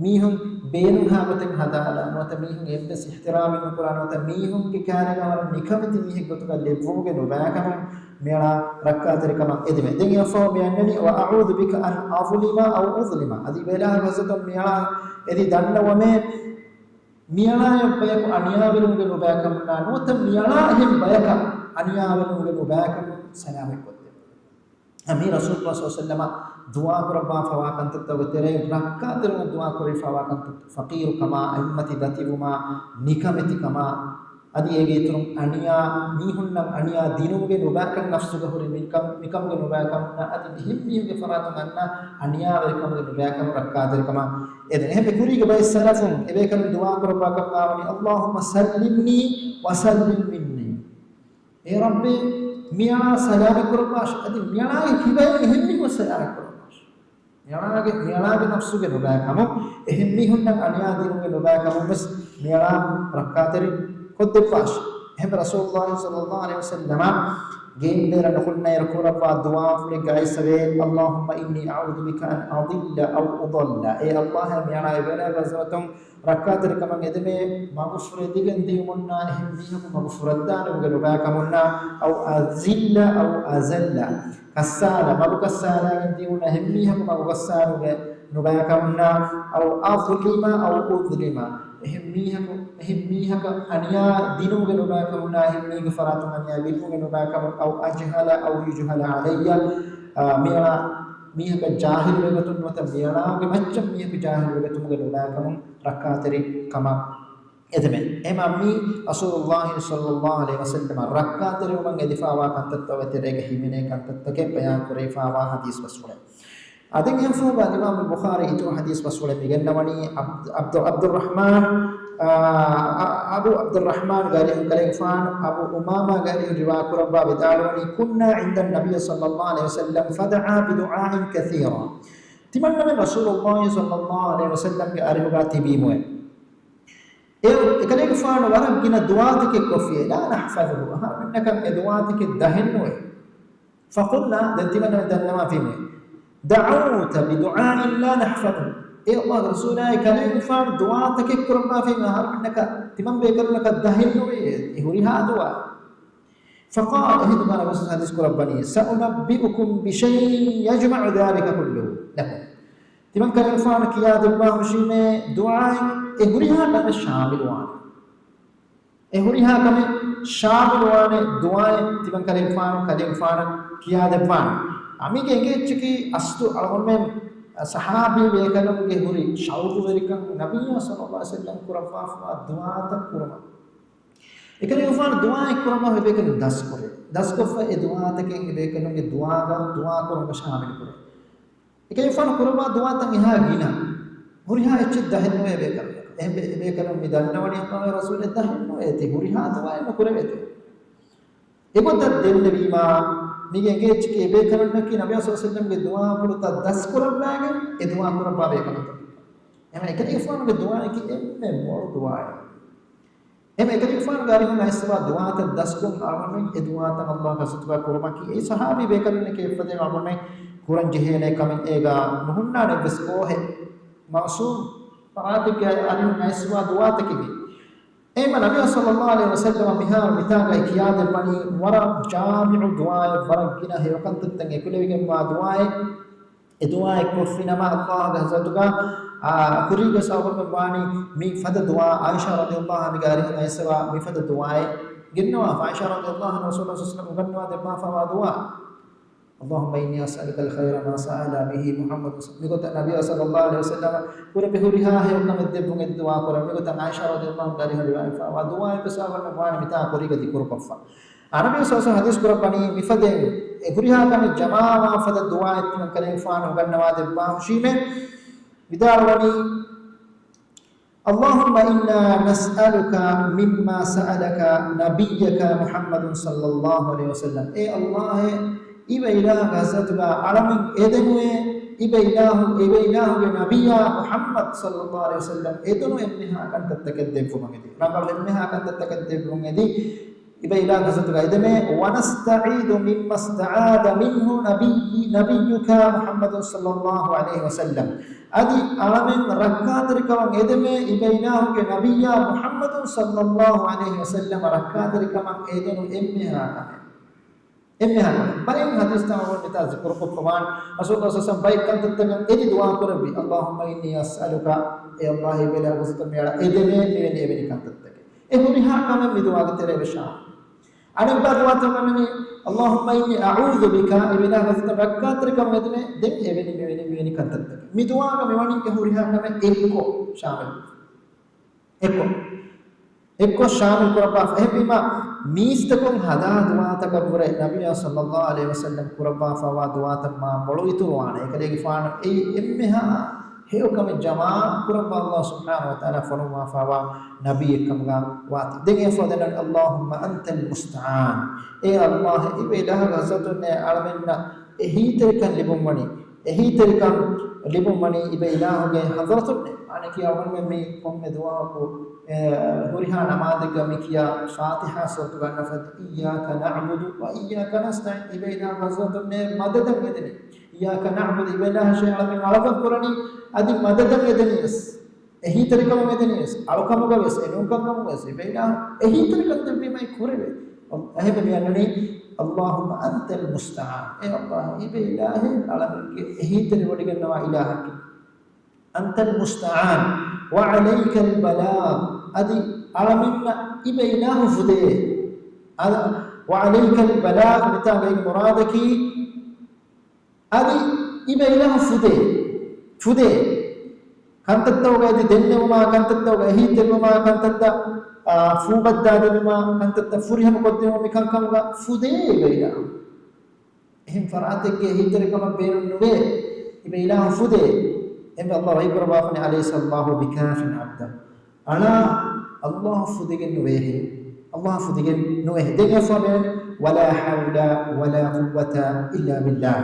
މީހުން ބޭނުންހާ ގޮތެއް ހަދާލާ، ނުވަތަ މީހުން އެއްވެސް އިޙްތިރާމެއް ނުކުރާ، ނުވަތަ މީހުންގެ ކާރިގަ ވަރަށް ނިކަމެތި މީހެއް ގޮތުގަ ލެއްވުމުގެ ނުބައިކަމުން މިއަޅާ ރައްކާތެރިކަމަށް އެދެމެ. ދެން އެއަށްފަހު މި އަންނަނީ، وأعوذ بك أن أظلم أو أظلم. އަދި އިބައިލާހުގެ ޙަޟްރަތުން މިއަޅާ އެދި ދަންނަވަމޭ، މިއަޅާއަށް ބަޔަކު އަނިޔާވެރިވުމުގެ ނުބައިކަމުންނާ، ނުވަތަ މިއަޅާ އެހެން ބަޔަކަށް އަނިޔާވެރިވުމުގެ ނުބައިކަމުން ސަލާމަތްކޮށްދެއްވުން. މީ ރަސޫލު ޞައްލަﷲު ޢަލައިހި ވަސައްލަމަ ދުޢާ ކުރައްވާފަވާ ކަންތައްތަކުގެ ތެރެއިން ރައްކާތެރިވުމަށް ދުޢާ ކުރެވިފަވާ ކަންތައް، ފަޤީރުކަމާ، އަތްމަތި ދަތިވުމާ، ނިކަމެތިކަމާ، އަދި އޭގެ އިތުރުން އަނިޔާ، މީހުންނަށް އަނިޔާ ދިނުމުގެ ނުބައިކަން، ނަފްސުގަ ހުރި މިކަން، މިކަމުގެ ނުބައިކަމުންނާ، އަދި މިހެން މީހުންގެ ފަރާތުން އަންނަ އަނިޔާވެރިކަމުގެ ނުބައިކަމުން ރައްކާތެރިކަމާ އެދެން. އެހެންވެ، ކުރީގެ ބައެއް ސަލަފުން އެބޭކަލުން ދުޢާ ކުރައްވާކަށް ވާވަނީ، اللهم سلمني وسلم مني. އޭ ރައްބޭ، މިއަޅާ ސަލާމަތް ކުރައްވާށި. އަދި މިއަޅާގެ ކިބައިން އެހެން މީހުން ސަލާމަތް ކުރައްވާށި. މިއަޅާގެ، މިއަޅާގެ ނަފްސުގެ ނުބައިކަމުން އެހެން މީހުންނަށް އަނިޔާ ދިނުމުގެ ނުބައިކަމުން ވެސް މިއަޅާ ރައްކާތެރި ކޮށްދެއްވާށި. އެހެން ރަސޫލުﷲ ޞައްލަﷲު ޢަލައިހި ވަސައްލަމަ ގެއިން ބޭރަށް ނުކުންނައިރު ކުރައްވާ ދުޢާފުޅެއްގައި އައިސްފަވޭ، اللهم إني أعوذ بك أن أضل أو أضل. އޭ ﷲ، މިއަޅާ އެބޭނާގެ ޢަޒަމަތުން ރައްކާތެރިކަމަށް އެދެމޭ، މަގުފުރެދިގެން ދިޔުމުންނާ އެހެން މީހަކު މަގުފުރައްދާނެވެގެން ނުބައިކަމުންނާ، أو أذل أو أذل، ކައްސާލަ، މަގުކައްސާލައިގެން ދިޔުމުންނާ އެހެން މީހަކު މަގުކައްސާލުގެ ނުބައިކަމުންނާ، أو أظلم أو أظلم، އެހެން މީހަކު، އެހެން މީހަކަށް އަނިޔާ ދިނުމުގެ ނުބައިކަމުންނާ، އެހެން މީހެއްގެ ފަރާތުން އަނިޔާ ވިއްކުމުގެ ނުބައިކަމުން، أو أجهل أو يجهل علي، އާ، މިއަޅާ މީހަކަށް ޖާހިލުވެގަތުން ނުވަތަ މިއަޅާގެ މައްޗަށް މީހަކު ޖާހިލުވެގަތުމުގެ ނުބައިކަމުން ރައްކާތެރި ކަމަށް އެދެމެ. އެހެމަ މީ ރަސޫލުﷲ ޞައްލަﷲ ޢަލައިހި ވަސައްލަމަށް ރައްކާތެރިވުމަށް އެދިފާވާ ކަންތައްތައް ތެރޭގަ ހިމެނޭ ކަންތައްތަކެއް ބަޔާން ކުރެވިފާވާ ޙަދީޘް ބަސްފުޅެއް. އަދި އެހެންފުޅުގަ އިމާމު ބުޚާރީ އިތުރު ޙަދީޘް ބަސްފުޅެއް މިގެންނަވަނީ ޢަބްދު، ޢަބްދުއްރަޙްމާން، އާ، އަ، އަބޫ ޢަބްދުއްރަޙްމާންގެ އަރިހުން ކަލޭގެފާނު އަބޫ އުމާމާގެ އަރިހުން ރިވާ ކުރައްވާ ވިދާޅުވަނީ، كنا عند النبي صلى الله عليه وسلم فدعا بدعاء كثيرا. ތިމަންނަމެން ރަސޫލުﷲ ޞައްލަﷲ ޢަލައިހި ވަސައްލަމްގެ އަރިހުގަ ތިބީމުވެ. އެ، އެކަލޭގެފާނު ވަރަށް ގިނަ ދުޢާތަކެއް ކޮށްފިއެ، لا نحفظه، އަހަރުމެންނަކަށް އެ ދުޢާތަކެއް ދަހެއްނުވޭ. فقلنا، ދެން ތިމަންނަމެން ދަންނަވާފީމުވެ، دعوت بدعاء لا نحفظه. އޭ ﷲގެ ރަސޫލާއި، ކަލޭގެފާނު ދުޢާތަކެއް ކުރައްވާފީމު އަހަރުމެންނަކަށް، ތިމަން ބޭކަލުންނަކަށް ދަހެއްނުވޭ އެ ހުރިހާ ދުޢާ. فقال، އެހިނދު މާނަ ގޮސް ޙަދީޘް ކުރައްވަނީ، سأنبئكم بشيء يجمع ذلك كله لكم. ތިމަން ކަލޭގެފާނު ކިޔާދެއްވާ ހުށީމޭ ދުޢާއެއް އެ ހުރިހާ ކަމެއް ޝާމިލުވާނެ. އެ ހުރިހާ ކަމެއް ޝާމިލުވާނެ ދުޢާއެއް ތިމަން ކަލޭގެފާނު، ކަލޭގެފާނަށް ކިޔާދެއްވާނެ. އަ، މީގެ އެނގޭ އެއްޗަކީ އަސްލު އަޅުގަނޑުމެން ޞަޙާބީ ބޭކަލުންގެ ހުރި ޝައުޤުވެރިކަން ނަބިއްޔާ ޞައްލަﷲ ޢަލައިހި ވަސައްލަމް ކުރައްވާފަވާ ދުޢާތައް ކުރުމަށް. އެކަލޭގެފާނު ދުޢާއެއް ކުރަމާ އެބޭކަލުން ދަސްކުރޭ. ދަސްކޮށްފަ އެ ދުޢާތަކެއް އެބޭކަލުންގެ ދުޢާގަ ދުޢާ ކުރުމުގަ ޝާމިލު ކުރޭ. އެކަލޭގެފާނު ކުރައްވާ ދުޢާތައް އެހާ ގިނަ. ހުރިހާ އެއްޗެއް ދަހެއްނުވޭ އެބޭކަލުން. އެހެންވެ އެބޭކަލުން މި ދަންނަވަނީ ﷲގެ ރަސޫލެއް ދަހެއްނުވޭ. ތި ހުރިހާ ދުޢާއެއް ނުކުރެވޭތޯ. އެގޮތަށް ދެންނެވީމާ، މީގެ އެނގޭ އެއްޗަކީ އެބޭކަލުންނަކީ ނަބިއްޔާ ޞައްލަﷲ ޢަލައިހި ވަސައްލަމްގެ ދުޢާފުޅުތައް ދަސްކުރައްވާގެން އެ ދުޢާ ކުރައްވާ ބޭކަލުންތަކެއް. އެހެން އެކަލޭގެފާނުގެ ދުޢާއަކީ އެންމެ މޮޅު ދުޢާއެއް. އެހެން އެކަލޭގެފާނުގެ އަރިހުން އައިސްފަވާ ދުޢާތައް ދަސްކޮށް އަޅުގަނޑުމެން އެ ދުޢާތައް ﷲގެ ޙަޟްރަތުގަ ކުރުމަކީ އެއީ ޞަޙާބީ ބޭކަލުންނެކޭ އެއްފަދައިން އަޅުގަނޑުމެން ކުރަން ޖެހޭނެ ކަމެއް އޭގަ ނުހުންނާނެ އެއްވެސް ކޯހެއް. މަޢުޞޫމް ފަރާތެއްގެ އަރިހުން އައިސްފަވާ ދުޢާތަކެކޭ. އެހެންމަ ނަބިއްޔާ ޞައްލަﷲ ޢަލައިހި ވަސައްލަމަ މިހާރު މިތާގައި ކިޔާދެއްވަނީ ވަރަށް ޖާމިޢު ދުޢާއެއް، ވަރަށް ގިނަ ހެޔޮކަންތައްތައް އެކުލެވިގެންވާ ދުޢާއެއް. އެ ދުޢާއެއް ކޮށްފިނަމަ ﷲގެ ޙަޟްރަތުގަ، އާ، ކުރީގެ ސަބަބުން ވާނީ މި ފަދަ ދުޢާ. ޢާއިޝާ ރަޟިޔަﷲ ޢަންހާގެ އަރިހުން އައިސްފަވާ މި ފަދަ ދުޢާއެއް ގެންނަވާފަ. ޢާއިޝާ ރަޟިޔަﷲ ޢަންހާ ރަސޫލުﷲ ޞައްލަﷲ ޢަލައިހި ވަސައްލަމަ އުގަންނަވާ ދެއްވާފަވާ ދުޢާ. اللهم إني أسألك الخير ما سأل به محمد. މިގޮތަށް ނަބިއްޔާ ޞައްލަﷲ ޢަލައިހި ވަސައްލަމަ ކުރެއްވި ހުރިހާ ހެޔޮ ކަމެއް ދެއްވުން އެ ދުޢާ ކުރަން. މިގޮތަށް ޢާއިޝާ ރަޟިޔަﷲ ޢަންހާގެ އަރިހުން ރިވާޔަތްވާ ދުޢާއެއް ވެސް އަޅުގަނޑު ވާނެ މިތާ ކުރީގަ ޛިކުރުކޮށްފަ. އަންނަބިއްޔާ ޞައްލަﷲ ޢަލައިހި ވަސައްލަމަ ޙަދީޘް ކުރައްވަނީ މިފަދައިން އެ ހުރިހާ ކަމެއް ޖަމާވާ ފަދަ ދުޢާއެއް ތިމަން ކަލޭގެފާނު އުގަންނަވާ ދެއްވާ ހުށީމޭ. ވިދާޅުވަނީ، اللهم إنا نسألك مما سألك نبيك محمد صلى الله عليه وسلم. އޭ ﷲ، އިބަ އިލާހުގެ ޙަޟްރަތުގަ އަޅަމެން އެދެނުވޭ، އިބަ އިލާހު، އިބަ އިލާހުގެ ނަބިއްޔާ މުޙައްމަދު ޞައްލަﷲ ޢަލައިހި ވަސައްލަމަ އެދުނު އެންމެހާ ކަންތައްތަކެއް ދެއްވުމަށް އެދި. ރަނގަޅު އެންމެހާ ކަންތައްތަކެއް ދެއްވުމަށް އެދި. އިބަ އިލާހުގެ ޙަޟްރަތުގަ އެދެމޭ، ونستعيذ مما استعاذ منه نبي، نبيك محمد صلى الله عليه وسلم. އަދި އަޅަމެން ރައްކާތެރިކަމަށް އެދެމޭ، އިބަ އިލާހުގެ ނަބިއްޔާ މުޙައްމަދު ޞައްލަﷲ ޢަލައިހި ވަސައްލަމަ ރައްކާތެރިކަމަށް އެދުނު އެންމެހާ ކަމެއް. އެންމެހާ ކަމެއް. ބައެއް ޙަދީޘްތައް އަޅުގަނޑު މިތާ ޛިކުރުކޮށްފަވާނެ. ރަސޫލުﷲ ޞައްލަﷲ ޢަލައިހި ވަސައްލަމަ ބައެއް ކަންތައްތަކަށް އެދި ދުޢާ ކުރެއްވި. اللهم إني أسألك، އޭ ﷲ، އިބަ އިލާހުގެ ޙަޟްރަތުގަ މިއަޅާ އެދެމޭ މިވެނި އެވެނި ކަންތައްތަކެއް. އެ ހުރިހާ ކަމެއް މި ދުޢާގެ ތެރޭ ވެށާ. އަނެއްބާ ދުޢާތައް ވަންނަނީ، اللهم إني أعوذ بك، އިބަ އިލާހުގެ ޙަޟްރަތުގަ ރައްކާތެރިކަމަށް އެދުނޭ، ދެން އެވެނި މިވެނި މިވެނި ކަންތައްތަކެއް. މި ދުޢާގަ މިވަނީ އެ ހުރިހާ ކަމެއް އެއްކޮށް ޝާމިލު. އެއްކޮށް، އެއްކޮށް ޝާމިލް ކުރައްވާފަ. އެހެންވީމަ، މީސްތަކުން ހަދާ ދުޢާތަކަށްވުރެ ނަބިއްޔާ ޞައްލަﷲ ޢަލައިހި ވަސައްލަމަ ކުރައްވާފަވާ ދުޢާތައް މާ މޮޅު އިތުރުވާނެ. އެކަލޭގެފާނު އެއީ އެންމެހާ ހެޔޮކަމެއް ޖަމާ ކުރައްވާ ﷲ ސުބްޙާނަހޫ ވަތަޢާލާ ފޮނުއްވާފަވާ ނަބިއްޔެއްކަމުގަ ވާތީ. ދެން އެފަދަ ދެންނެވި، اللهم أنت المستعان. އޭ ﷲ، އިބަ އިލާހުގެ ޙަޟްރަތުންނޭ އަޅަމެންނަށް އެ ހީތެރިކަން ލިބުންވަނީ. އެހީތެރިކަން ލިބުން ވަނީ އިބައިލާހުގެ ޙަޟްރަތުންނޭ. އަނެކިޔާ ވަނީ މި ކޮންމެ ދުޢާއަކު، އެ، ހުރިހާ ނަމާދެއްގަ މި ކިޔާ ފާތިޙާ ސޫރަތުގަ އަންނަ ފަދަ، إياك نعبد وإياك نستعين، އިބައިލާހު ޙަޟްރަތުންނޭ މަދަދަށް އެދެނީ. إياك نعبد، އިބައިލާހަށޭ އަޅަމެން އަޅުކަން ކުރަނީ، އަދި މަދަދަށް އެދެނީ ވެސް. އެހީތެރިކަމުން އެދެނީ ވެސް، އަޅުކަމުގަ ވެސް، އެނޫންކަންކަމުގަ ވެސް، އިބައިލާހު އެހީތެރިކަން ދެއްވީމައި ކުރެވޭ. އެހެންވެ މި އަންނަނީ، اللهم أنت المستعان. އޭ އައްލާހް، އިބައިލާހޭ އަޅަމެންގެ އެހީތެރިވޮޑިގަންނަވާ އިލާހަކީ. أنت المستعان وعليك البلاغ. އަދި އަޅަމެންނަށް އިބައިލާހު ފުދޭ. އަދި، وعليك البلاغ، މިތާ މީގެ މުރާދަކީ، އަދި އިބައިލާހު ފުދޭ. ފުދޭ. ކަންތައްތަކުގައި އަދި ދެންނެވުމާ، ކަންތައްތަކުގައި އެހީތެރިވުމާ، ކަންތައްތައް، އާ، ފޫބައްދާދިނުމާ، ކަންތައްތައް ފުރިހަމަ ކޮށްދިނުމާ، މިކަންކަމުގަ ފުދޭ އިބައިލާހު. އެހެން ފަރާތެއްގެ އެހީތެރިކަމަށް ބޭނުން ނުވޭ. އިބައިލާހު ފުދޭ. އެހެންވެ އައްލާހު ވަޙީ ކުރައްވާފަނީ، أليس الله بكاف عبده. އަޅާ، އައްލާހު ފުދިގެން ނުވޭހޭ. އައްލާހު ފުދިގެން ނުވޭހޭ. ދެން އެފާ ބޭނުން، ولا حول ولا قوة إلا بالله.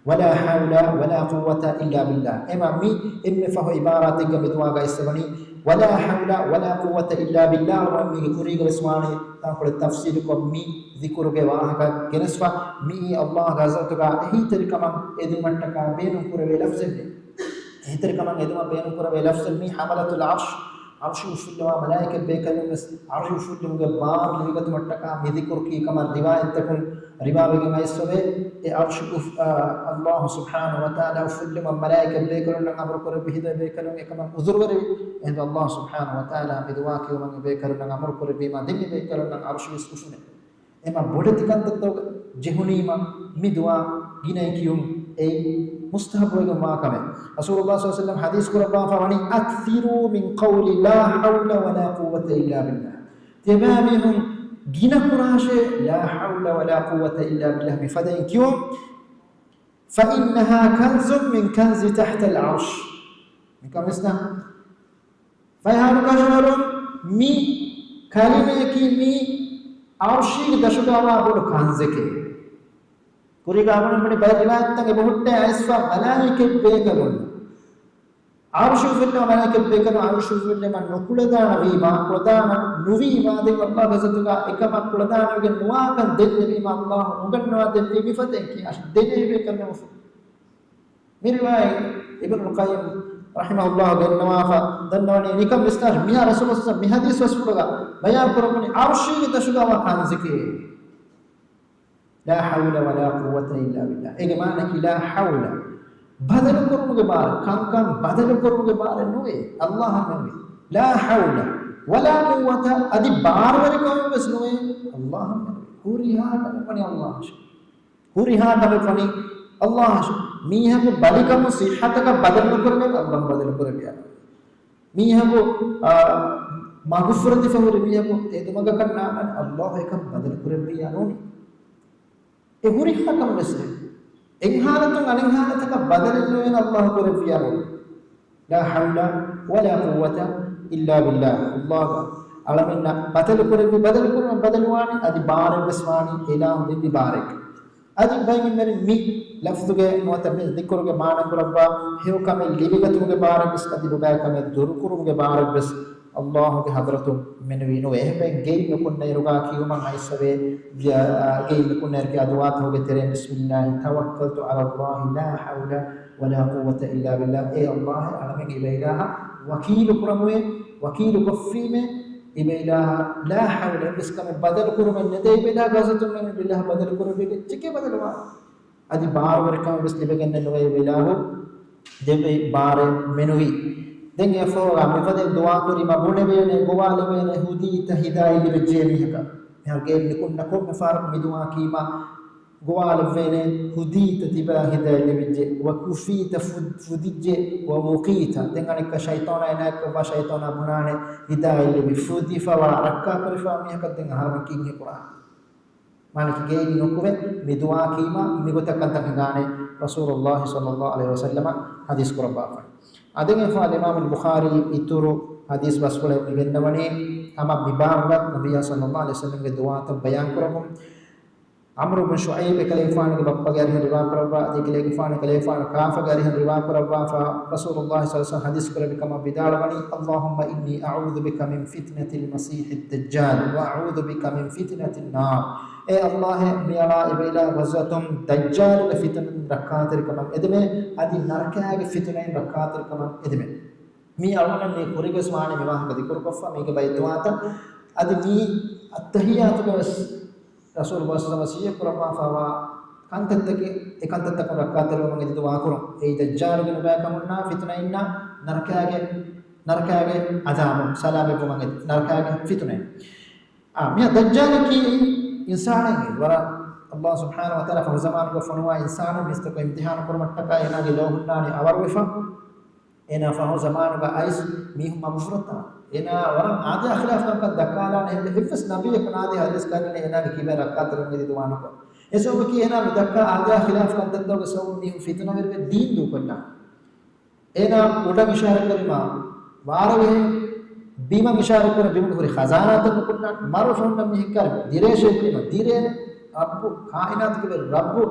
ولا حول ولا قوة إلا بالله. އެމާ މި އެންމެ ފަހު ޢިބާރާތެއްގަ މި ދުޢާގަ އިސްވަނީ، ولا حول ولا قوة إلا بالله. މީގެ ކުރީގަ ވެސް ވާނެ ތާކުޅެ ތަފްސީލުކޮށް މި ޛިކުރުގެ ވާހަކަ ގެނެސްފަ، މިއީ އައްލާހުގެ ޙަޟްރަތުގަ އެހީތެރިކަމަށް އެދުމަށްޓަކާ ބޭނުން ކުރެވޭ ލަފްޒެއް. އެހީތެރިކަމަށް އެދުމަށް ބޭނުން ކުރެވޭ ލަފްޒެއް މީ. حملة العرش، ޢަރުޝު އުފުއްލަވާ މަލާއިކަތް ބޭކަލުން ވެސް ޢަރުޝު އުފުއްލުމުގެ ބާރު ލިބިގަތުމަށްޓަކާ މި ޛިކުރު ކީ ކަމަށް ރިވާޔަތްތަކުން ރިވާވެގެން އައިސްފަވޭ. އެ ޢަރުޝު އުފް-، އާ، އައްލާހު ސުބްޙާނަހު ވަތަޢާލާ އުފުއްލުމަށް މަލާއިކަތް ބޭކަލުންނަށް އަމުރު ކުރެއްވި ހިނދު އެ ބޭކަލުން އެކަމަށް ޢުޛުރުވެރިވި. އެހިނދު އައްލާހު ސުބްޙާނަހު ވަތަޢާލާ މި ދުޢާ ކިޔުމަށް އެ ބޭކަލުންނަށް އަމުރު ކުރެއްވީމާ ދެން އެ ބޭކަލުންނަށް ޢަރުޝު ވެސް އުފުނޭ. އެމަ ބޮޑެތި ކަންތައްތަކުގަ ޖެހުނީމަ މި ދުޢާ ގިނައިން ކިޔުން އެއީ މުސްތަޙައްބުވެގެންވާ ކަމެއް. ރަސޫލުﷲ ޞައްލަﷲު ޢަލައިހި ވަސައްލަމަ ޙަދީޘް ކުރައްވާފަ ވަނީ، أكثروا من قول لا حول ولا قوة إلا بالله. ތިޔަބައިމީހުން ގިނަ ކުރާށޭ، لا حول ولا قوة إلا بالله މިފަދައިން ކިޔުން. فإنها كنز من كنوز تحت العرش. މިކަން ވިސްނާ. ފަހެ ހާރުކާށިވަރުން މި ކަލިމަޔަކީ މީ ޢަރުޝީގެ ދަށުގަވާ ބޮޑު ކަންޒެކޭ. ކުރީގާ ބުނި ބައެއް ރިވާޔަތްތައް އެބަހުއްޓޭ އައިސްފަ މަލާއިކަތް ބޭކަލުން. ޢަރުޝު އުފުއްލުމަށް މަލާއިކަތް ބޭކަލުން ޢަރުޝު އުފުއްލުމަށް ނުކުޅަދާނަ ވީމާ، ކުޅަދާނަ ނުވީމާ، ދެން އައްލާހު ޙަޟްރަތުގާ އެކަމަށް ކުޅަދާނަވެގެން ނުވާކަން ދެންނެވީމާ، އައްލާހު ނުގަންނަވާ ދެއްވީ މިފަދައިން ކިޔާށި ދެނޭ ބޭކަލުން އުފު. މި ރިވާޔަތް އިބްނުލް ޤައްޔިމް ރަޙިމަހުﷲ ގެންނަވާފަ ދަންނަވަނީ ނިކަން ވިސްނާށި، މިހާ ރަސޫލު ޞައްލަﷲު ޢަލައިހި ވަސައްލަމަ މި ޙަދީޘް ބަސްފުޅުގަ ބަޔާން ކުރައްވަނީ ޢަރުޝީގެ ދަށުގަވާ ކަންޒެކޭ. لا حول ولا قوة إلا بالله. އޭގެ މާނައަކީ لا حول. ބަދަލުކުރުމުގެ ބާރެއް، ކަންކަން ބަދަލުކުރުމުގެ ބާރެއް ނުވޭ. އައްލާހަށް މެނުވީ. لا حول ولا قوة، އަދި ބާރުވެރިކަމެއް ވެސް ނުވޭ. އައްލާހަށް މެނުވީ. ހުރިހާ ކަމެއް ވަނީ އައްލާހަށް. ހުރިހާ ކަމެއް ވަނީ އައްލާހަށް. މީހަކު ބަލިކަމުން ޞިއްޙަތަކަށް ބަދަލު ނުކުރެވޭ، އައްލާހު ބަދަލު ކުރެއްވިޔާ. މީހަކު، އާ، މަގުފުރެދިފަ ހުރި މީހަކު އެދުމަގަކަށް ނާންނާނެ، އައްލާހު އެކަން ބަދަލު ކުރެއްވިއްޔާ ނޫނީ. އެ ހުރިހާ ކަމެއް ވެސް އެއް ހާލަތުން އަނެއް ހާލަތަކަށް ބަދަލެއް ނުވޭނެ، އައްލާހު ކުރެއްވިއްޔާ ނޫނީ. لا حول ولا قوة إلا بالله. އައްލާހު އަޅަމެންނަށް ބަދަލު ކުރެއްވި، ބަދަލު ކުރުމަށް ބަދަލުވާނެ، އަދި ބާރެއް ވެސް ވާނީ އިލާހު ދެއްވި ބާރެއް. އަދި ބައިމިންވެރިން މި ލަފްޒުގެ ނުވަތަ މި ޛިކުރުގެ މާނަ ކުރައްވާ ހެޔޮ ކަމެއް ލިބިގަތުމުގެ ބާރެއް ވެސް، އަދި ނުބައި ކަމެއް ދުރުކުރުމުގެ ބާރެއް ވެސް އައްލާހުގެ ޙަޟްރަތުން މެނުވީ ނުވޭ. އެހެންވެ ގެއިން ނުކުންނައިރުގާ ކިޔުމަށް އައިސްފަވޭ، ގެއިން ނުކުންނައިރުގެ އާ ދުޢާތަކުގެ ތެރެއިން بسم الله توكلت على الله لا حول ولا قوة إلا بالله. އޭ އައްލާހް، އަޅަމެން އިބައިލާހަށް ވަކީލު ކުރަމުވޭ، ވަކީލު ކޮށްފީމޭ، އިބައިލާހަށް لا حول އެއްވެސް ކަމެއް ބަދަލު ކުރުމެއް ނެތޭ، އިބައިލާހުގެ ޙަޟްރަތުން މެނުވީ އިބައިލާހަށް ބަދަލު ކުރެއްވި އެއްޗެކޭ ބަދަލުވާނެ. އަދި ބާރުވެރިކަމެއް ވެސް ލިބެގެންނެއް ނުވޭ އިބައިލާހު ދެއްވި ބާރެއް މެނުވީ. ދެން އެއަށްފަހު މިފަދައިން ދުޢާ ކުރީމަ ބުނެވޭނެ، ގޮވާލެވޭނެ، ހުދީތަ ހިދާޔަތް ލިބިއްޖެ މީހަކަށް. މިހާރު ގެއިން ނުކުންނަ ކޮންމެ ފަހަރަކު މި ދުޢާ ކީމަ ގޮވާލެއްވޭނެ، ހުދީތަ ތިބާ ހިދާޔަތް ލިބިއްޖެ، ވަކުފީތަ ފު-، ފުދިއްޖެ، ވަވުޤީތަ. ދެން އަނެއްކާ ޝައިޠާނާ އޭނާއަކަށްވާ ޝައިޠާނާ ބުނާނެ ހިދާޔަތް ލިބި، ފުދިފަވާ ރައްކާކުރިފަވާ މީހަކަށް ދެން އަހަރުމެން ކީއްހޭ ކުރާނީ؟ މާނައަކީ ގެއިން ނުކުމެ މި ދުޢާ ކީމަ މިގޮތަށް ކަންތައް ހިނގާނެ ރަސޫލުﷲ ޞައްލަﷲު ޢަލައިހި ވަސައްލަމަ ޙަދީޘް ކުރައްވާފަ. އާދެ، އެފާ އިމާމުލް ބުޚާރީ އިތުރު ޙަދީޘް ބަސްފުޅެއް މި ގެންނަވަނީ، ހަމަ މި ބާބުގަ ނަބިއްޔާ ޞައްލަﷲު ޢަލައިހި ވަސައްލަމަގެ ދުޢާތައް ބަޔާން ކުރަމުން. ޢަމްރު ބިން ޝުޢައިބް އެކަލޭގެފާނުގެ ބައްޕަގެ އަރިހަށް ރިވާ ކުރައްވާ، އަދި އެކަލޭގެފާނު އެކަލޭގެފާނު ކާފަގެ އަރިހަށް ރިވާ ކުރައްވާފަ، ރަސޫލުﷲ ޞައްލަﷲ ޢަލައިހި ވަސައްލަމަ ޙަދީޘް ކުރެއްވި ކަމަށް ވިދާޅުވަނީ، اللهم إني أعوذ بك من فتنة المسيح الدجال وأعوذ بك من فتنة النار. އޭ ﷲ، މިއަޅާ އެބައިލާ ގޮސް ދައްޖާލުގެ ފިތުނައިން ރައްކާތެރިކަމަށް އެދެމޭ، އަދި ނަރަކައިގެ ފިތުނައިން ރައްކާތެރިކަމަށް އެދެމޭ. މީ އަޅުގަނޑު މި ކުރިގަސް ވާނެ މި ވާހަކަ ދިކުރުކޮށްފަ މީގެ ބައި ދުޢާތައް. އަދި މީ އައްތަޙިއްޔާތުގަ ވެސް ރަސޫލު ވަސްވަސް ވަސިއްޔަތް ކުރައްވާފައިވާ ކަންތައްތަކެއް، އެ ކަންތައްތަކުން ރައްކާތެރިވުމަށް އެދި ދުޢާ ކުރުން. އެއީ ދައްޖާލުގެ ނުބައިކަމުންނާ ފިތުނައިންނާ ނަރަކައިގެ، ނަރަކައިގެ ޢަޛާބުން ސަލާމަތްވުމަށް އެދި، ނަރަކައިގެ ފިތުނައިން. އާ، މިއަ ދައްޖާލަކީ އިންސާނެއް ވަރަށް ﷲ ސުބްޙާނަހޫ ވަތަޢާލާ ފަހު ޒަމާނުގަ ފޮނުވާ އިންސާނެއް މީސްތަކު އިމްތިޙާނު ކުރުމަށްޓަކާ އޭނާގެ ލޯ ހުންނާނީ އަވަރުވެފަ. އޭނާ ފަހު ޒަމާނުގަ އައިސް މީހުން މަގުފުރަތާ. އޭނާ ވަރަށް އާދަޔާ ޚިލާފް ކަންކަން ދައްކާލާނެ އެއްވެސް ނަބިއްޔަކު ނާދޭ ޙަދީޘް ކަންނެ އޭނާގެ ކިބައިން ރައްކާތެރިވުމަށް އެދި ދުޢާ ނުކޮށް. އެ ސަބަބަކީ އޭނާ މި ދައްކާ އާދަޔާ ޚިލާފް ކަންތައްތަކުގެ ސަބަބުން މީހުން ފިތުނަވެރިވެ ދީން ދޫކޮށްލާނެ. އޭނާ އުޑަށް އިޝާރަތް ކުރީމާ، ވާރަށް ވެހޭ، ބިމަށް އިޝާރަތް ކުރީ ބިމުގެ ހުރި ޚަޒާނާތައް ނުކުންނާނެ، މަރު ފެންނަ މީހެއް ކަރި ދިރޭށޭ ކުރީމާ، ދިރޭނެ. ރައްބު، ކާއިނާތުގެ ވެރި ރައްބު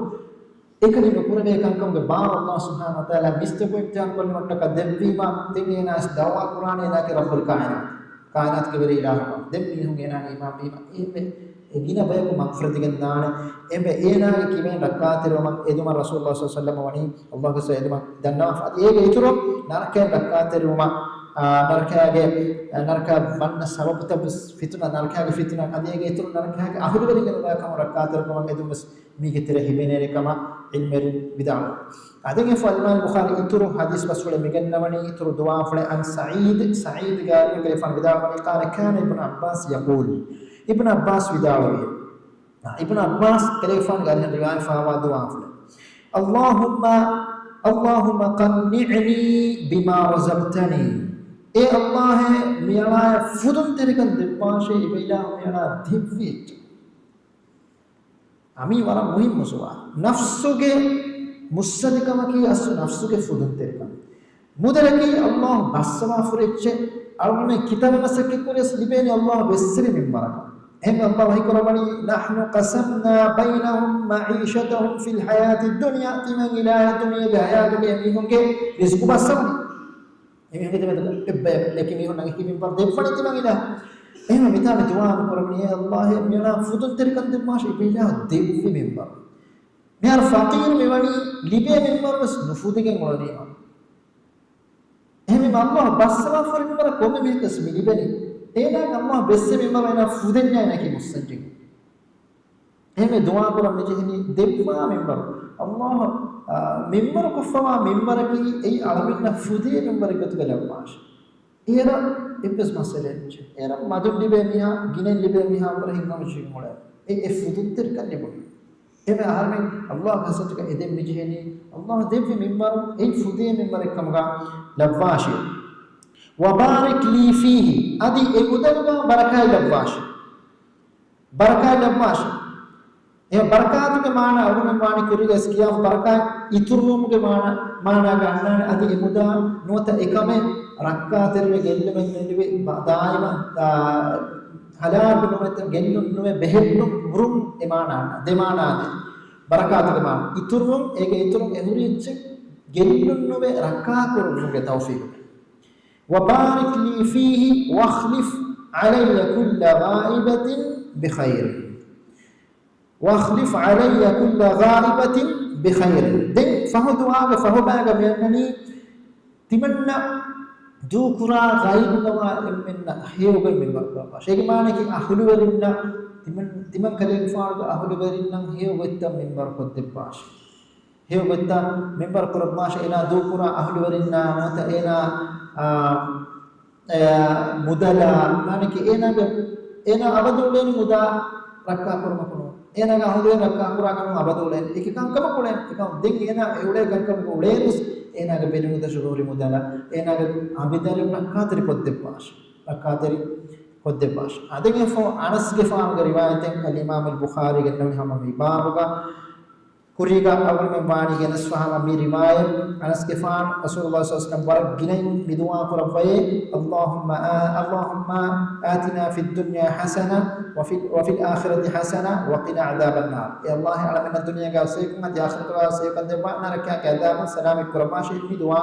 އެކަނި ނުކުރެވޭ ކަންކަމުގެ ބާރު ﷲ ސުބްޙާނަހޫ ވަތަޢާލާ މީސްތަކު އިމްތިޙާން ކޮށްލުމަށްޓަކާ ދެއްވީމާ، ދެން އޭނާ ވެސް ދަޢުވާ ކުރާނެ އޭނާގެ ރައްބުލް ކާއިނާތު، ކާއިނާތުގެ ވެރި އިލާހަކަށް. ދެން މީހުން އޭނާގެ އީމާން ވީމާ، އެ އެ ގިނަ ބަޔަކު މަގުފުރަތު ދިގެންދާނެ. އެހެންވެ އޭނާގެ ކިބައިން ރައްކާތެރިވުމަށް އެދުމަށް ރަސޫލުﷲ ޞައްލަﷲ ޢަލައިހި ވަސައްލަމަ ވަނީ ﷲ ގެ އެދުމަށް ދަންނަވާފަ. އަދި އޭގެ އިތުރުން ނަރަކައިން ރައްކާތެރިވުމަށް، އާ، ނަރަކައިގެ، ނަރަކަ ވަންނަ ސަބަބުތައް ވެސް ފިތުނަ، ނަރަކައިގެ ފިތުނަ، އަދި އޭގެ އިތުރުން ނަރަކައިގެ އަހުލުވެރިންގެ ނުބައިކަމުން ރައްކާތެރިކަމަށް އެދުން ވެސް މީގެ ތެރެ ހިމެނޭނެ ކަމަށް ޢިލްމުވެރިން ވިދާޅުވި. އަދި އެފަ އިމާމް ބުޚާރީ އިތުރު ޙަދީޘް ބަސްފުޅެއް މިގެންނަވަނީ، އިތުރު ދުޢާފުޅެއް. عن سعيد، ސަޢީދުގެ އަރިހުން ކަލޭފާނު ވިދާޅުވަނީ، قال كان ابن عباس يقول، އިބްނު ޢައްބާސް ވިދާޅުވި. އިބްނު ޢައްބާސް ކަލޭފާނުގެ އަރިހުން ރިވާޔަތް ފާވާ ދުޢާފުޅެއް. اللهم، اللهم قنعني بما رزقتني. އޭ ﷲ، މިއަޅާއަށް ފުދުންތެރިކަން ދެއްވާށޭ، އިބައިލާހު މިއަޅާ ދެއްވި އެއްޗެއް. އަ، މީ ވަރަށް މުހިއްމު ސުވާލެއް. ނަފްސުގެ މުއްސަދިކަމަކީ އަސްލު ނަފްސުގެ ފުދުންތެރިކަން. މުދަލަކީ ﷲ ބައްސަވާފުރި އެއްޗެއް. އަޅުގަނޑުމެން ކިތައް މަސައްކަތް ކުރިޔަސް ލިބޭނީ ﷲ ބެއްސެވި މިންވަރަކަށް. އެހެން ﷲ ވަޙީ ކުރައްވަނީ، نحن قسمنا بينهم معيشتهم في الحياة الدنيا. ތިމަން އިލާހު ދުނިޔޭގެ ޙަޔާތުގައި މީހުންގެ ރިޒްޤު ބައްސަވަނީ. އެމީހުންގެ ތެމެދުގަ އެއްބަޔަކު އެކި މީހުންނަށް އެކި މިންވަރު ދެއްވަނީ ތިމަން އިލާހު. އެހެންވެ މިތާ މި ދުޢާ މި ކުރަނީ، އޭ ﷲ، މިއަޅާ ފުދުންތެރިކަން ދެއްވާށޭ، އިބައިލާހު ދެއްވި މިންވަރު. މިހާރު ފަޤީރު މިވަނީ ލިބޭ މިންވަރު ވެސް ނުފުދިގެން އުޅެނީމަ. އެހެންވީމަ ﷲ ބައްސަވާފަ ހުރި މިންވަރަށް ކޮންމެ މީހަކަސް މި ލިބެނީ. އޭނާގެ ﷲ ބެއްސެވި މިންވަރު އޭނާ ފުދެންޏާ އޭނާއަކީ މުއްސަންޖެހުން. އެހެންވެ ދުޢާ ކުރަން މިޖެހެނީ ދެއްވާ މިންވަރު. ﷲ، އާ، މިންވަރު ކޮށްފަވާ މިންވަރަކީ އެއީ އަޅަމެންނަށް ފުދޭ މިންވަރެއް ގޮތުގަ ލައްވާށޭ. އޭރަށް އެއްވެސް މައްސަލައެއް ނެތް. އޭރަށް މަދުން ލިބޭ މީހާ، ގިނައިން ލިބޭ މީހާ ވަރަށް ހިތްހަމަޖެހިގެން އުޅޭ. އެ، އެ ފުދުންތެރިކަން ލިބުނީ. އެހެންވެ އަހަރެމެން ﷲ ގެ ޙަޟްރަތުގަ އެދެން މިޖެހެނީ، ﷲ ދެއްވި މިންވަރު، އެއީ ފުދޭ މިންވަރެއް ކަމުގަ ލައްވާށި. وبارك لي فيه، އަދި އެ މުދަލުގަ ބަރަކާތް ލައްވާށި. ބަރަކާތް ލައްވާށި. އެ ބަރަކާތުގެ މާނަ އަޅުގަނޑު ވާނީ ކުރީގަ އިސް ކިޔާފަ ބަރަކާތް އިތުރުވުމުގެ މާނަ، މާނާގަ އަންނާނެ. އަދި އެ މުދާ ނުވަތަ އެކަމެއް ރައްކާތެރިވެ ގެއްލުމެއް ނެތިވެ، ބަ-، ދާއިމަށް، އާ، ހަލާކު ނުވެތަ ގެއްލުން ނުވެ ބެހެއްޓުން ހުރުން އެ މާނާ، ދެ މާނާ ދޭ. ބަރަކާތުގެ މާނަ. އިތުރުވުން، އޭގެ އިތުރުން އެ ހުރި އެއްޗެއް ގެއްލުން ނުވެ ރައްކާ ކުރުވުމުގެ ތައުފީޤު. وبارك لي فيه واخلف علي كل غائبة بخير. واخلف علي كل غائبة بخير. ދެން ފަހު ދުޢާގެ ފަހު ބައިގަ މި އަންނަނީ، ތިމަންނަ ދޫކުރާ ޣައިބުގަވާ އެންމެންނަށް ހެޔޮ ގޮތް މިންވަރު ކުރައްވާށި. އޭގެ މާނައަކީ އަހުލުވެރިންނަށް، ތިމަން، ތިމަން ކަލޭގެފާނުގެ އަހުލުވެރިންނަށް ހެޔޮ ގޮތްތައް މިންވަރު ކޮށްދެއްވާށި. ހެޔޮ ގޮތްތައް މިންވަރު ކުރައްވާށި. އޭނާ ދޫކުރާ އަހުލުވެރިންނާ ނުވަތަ އޭނާ، އާ، އެ، މުދަލާ، މާނައަކީ އޭނާގެ، އޭނާ އަބަދު އުޅޭނީ މުދާ ރައްކާ ކުރުމަކު ނޫން. އޭނާގެ އަހުލުވެރިން ރައްކާ ކުރާ ކަމުން އަބަދު އުޅޭނީ. އެކި ކަންކަމަކު އުޅޭނީ. އެކަމަކު ދެން އޭނާ އެ އުޅޭ ކަންކަމަކު އުޅޭނީ ވެސް އޭނާގެ ބިރުމުދަށުގަ ހުރި މުދަލަށް އޭނާގެ އަނބިދަރިން ރައްކާތެރި ކޮށްދެއްވާށި. ރައްކާތެރި ކޮށްދެއްވާށި. އަދި އެފަހު އަނަސްގެފާނުގެ ރިވާޔަތެއް އަލްއިމާމުލް ބުޚާރީ ގެންނަވަނީ ހަމަ މި ބާބުގަ. ކުރީގަ އަޅުގަނޑުމެން ވާނީ ގެނެސްފަ ހަމަ މި ރިވާޔަތް، އަނަސްގެފާނު ރަސޫލުﷲ ޞައްލަﷲު ޢަލައިހި ވަސައްލަމަ ވަރަށް ގިނައިން މި ދުޢާ ކުރައްވައޭ، اللهم آ-، اللهم آتنا في الدنيا حسنة وفي، وفي الآخرة حسنة وقنا عذاب النار. އޭ ﷲ، އަޅަމެންނަށް ދުނިޔޭގަ ސޭކުން އަދި އާޚިރަތުގަ ސޭކަން ދެއްވާ، ނަރަކައިގެ ޢަޛާބުން ސަލާމަތް ކުރައްވާށޭ. މި ދުޢާ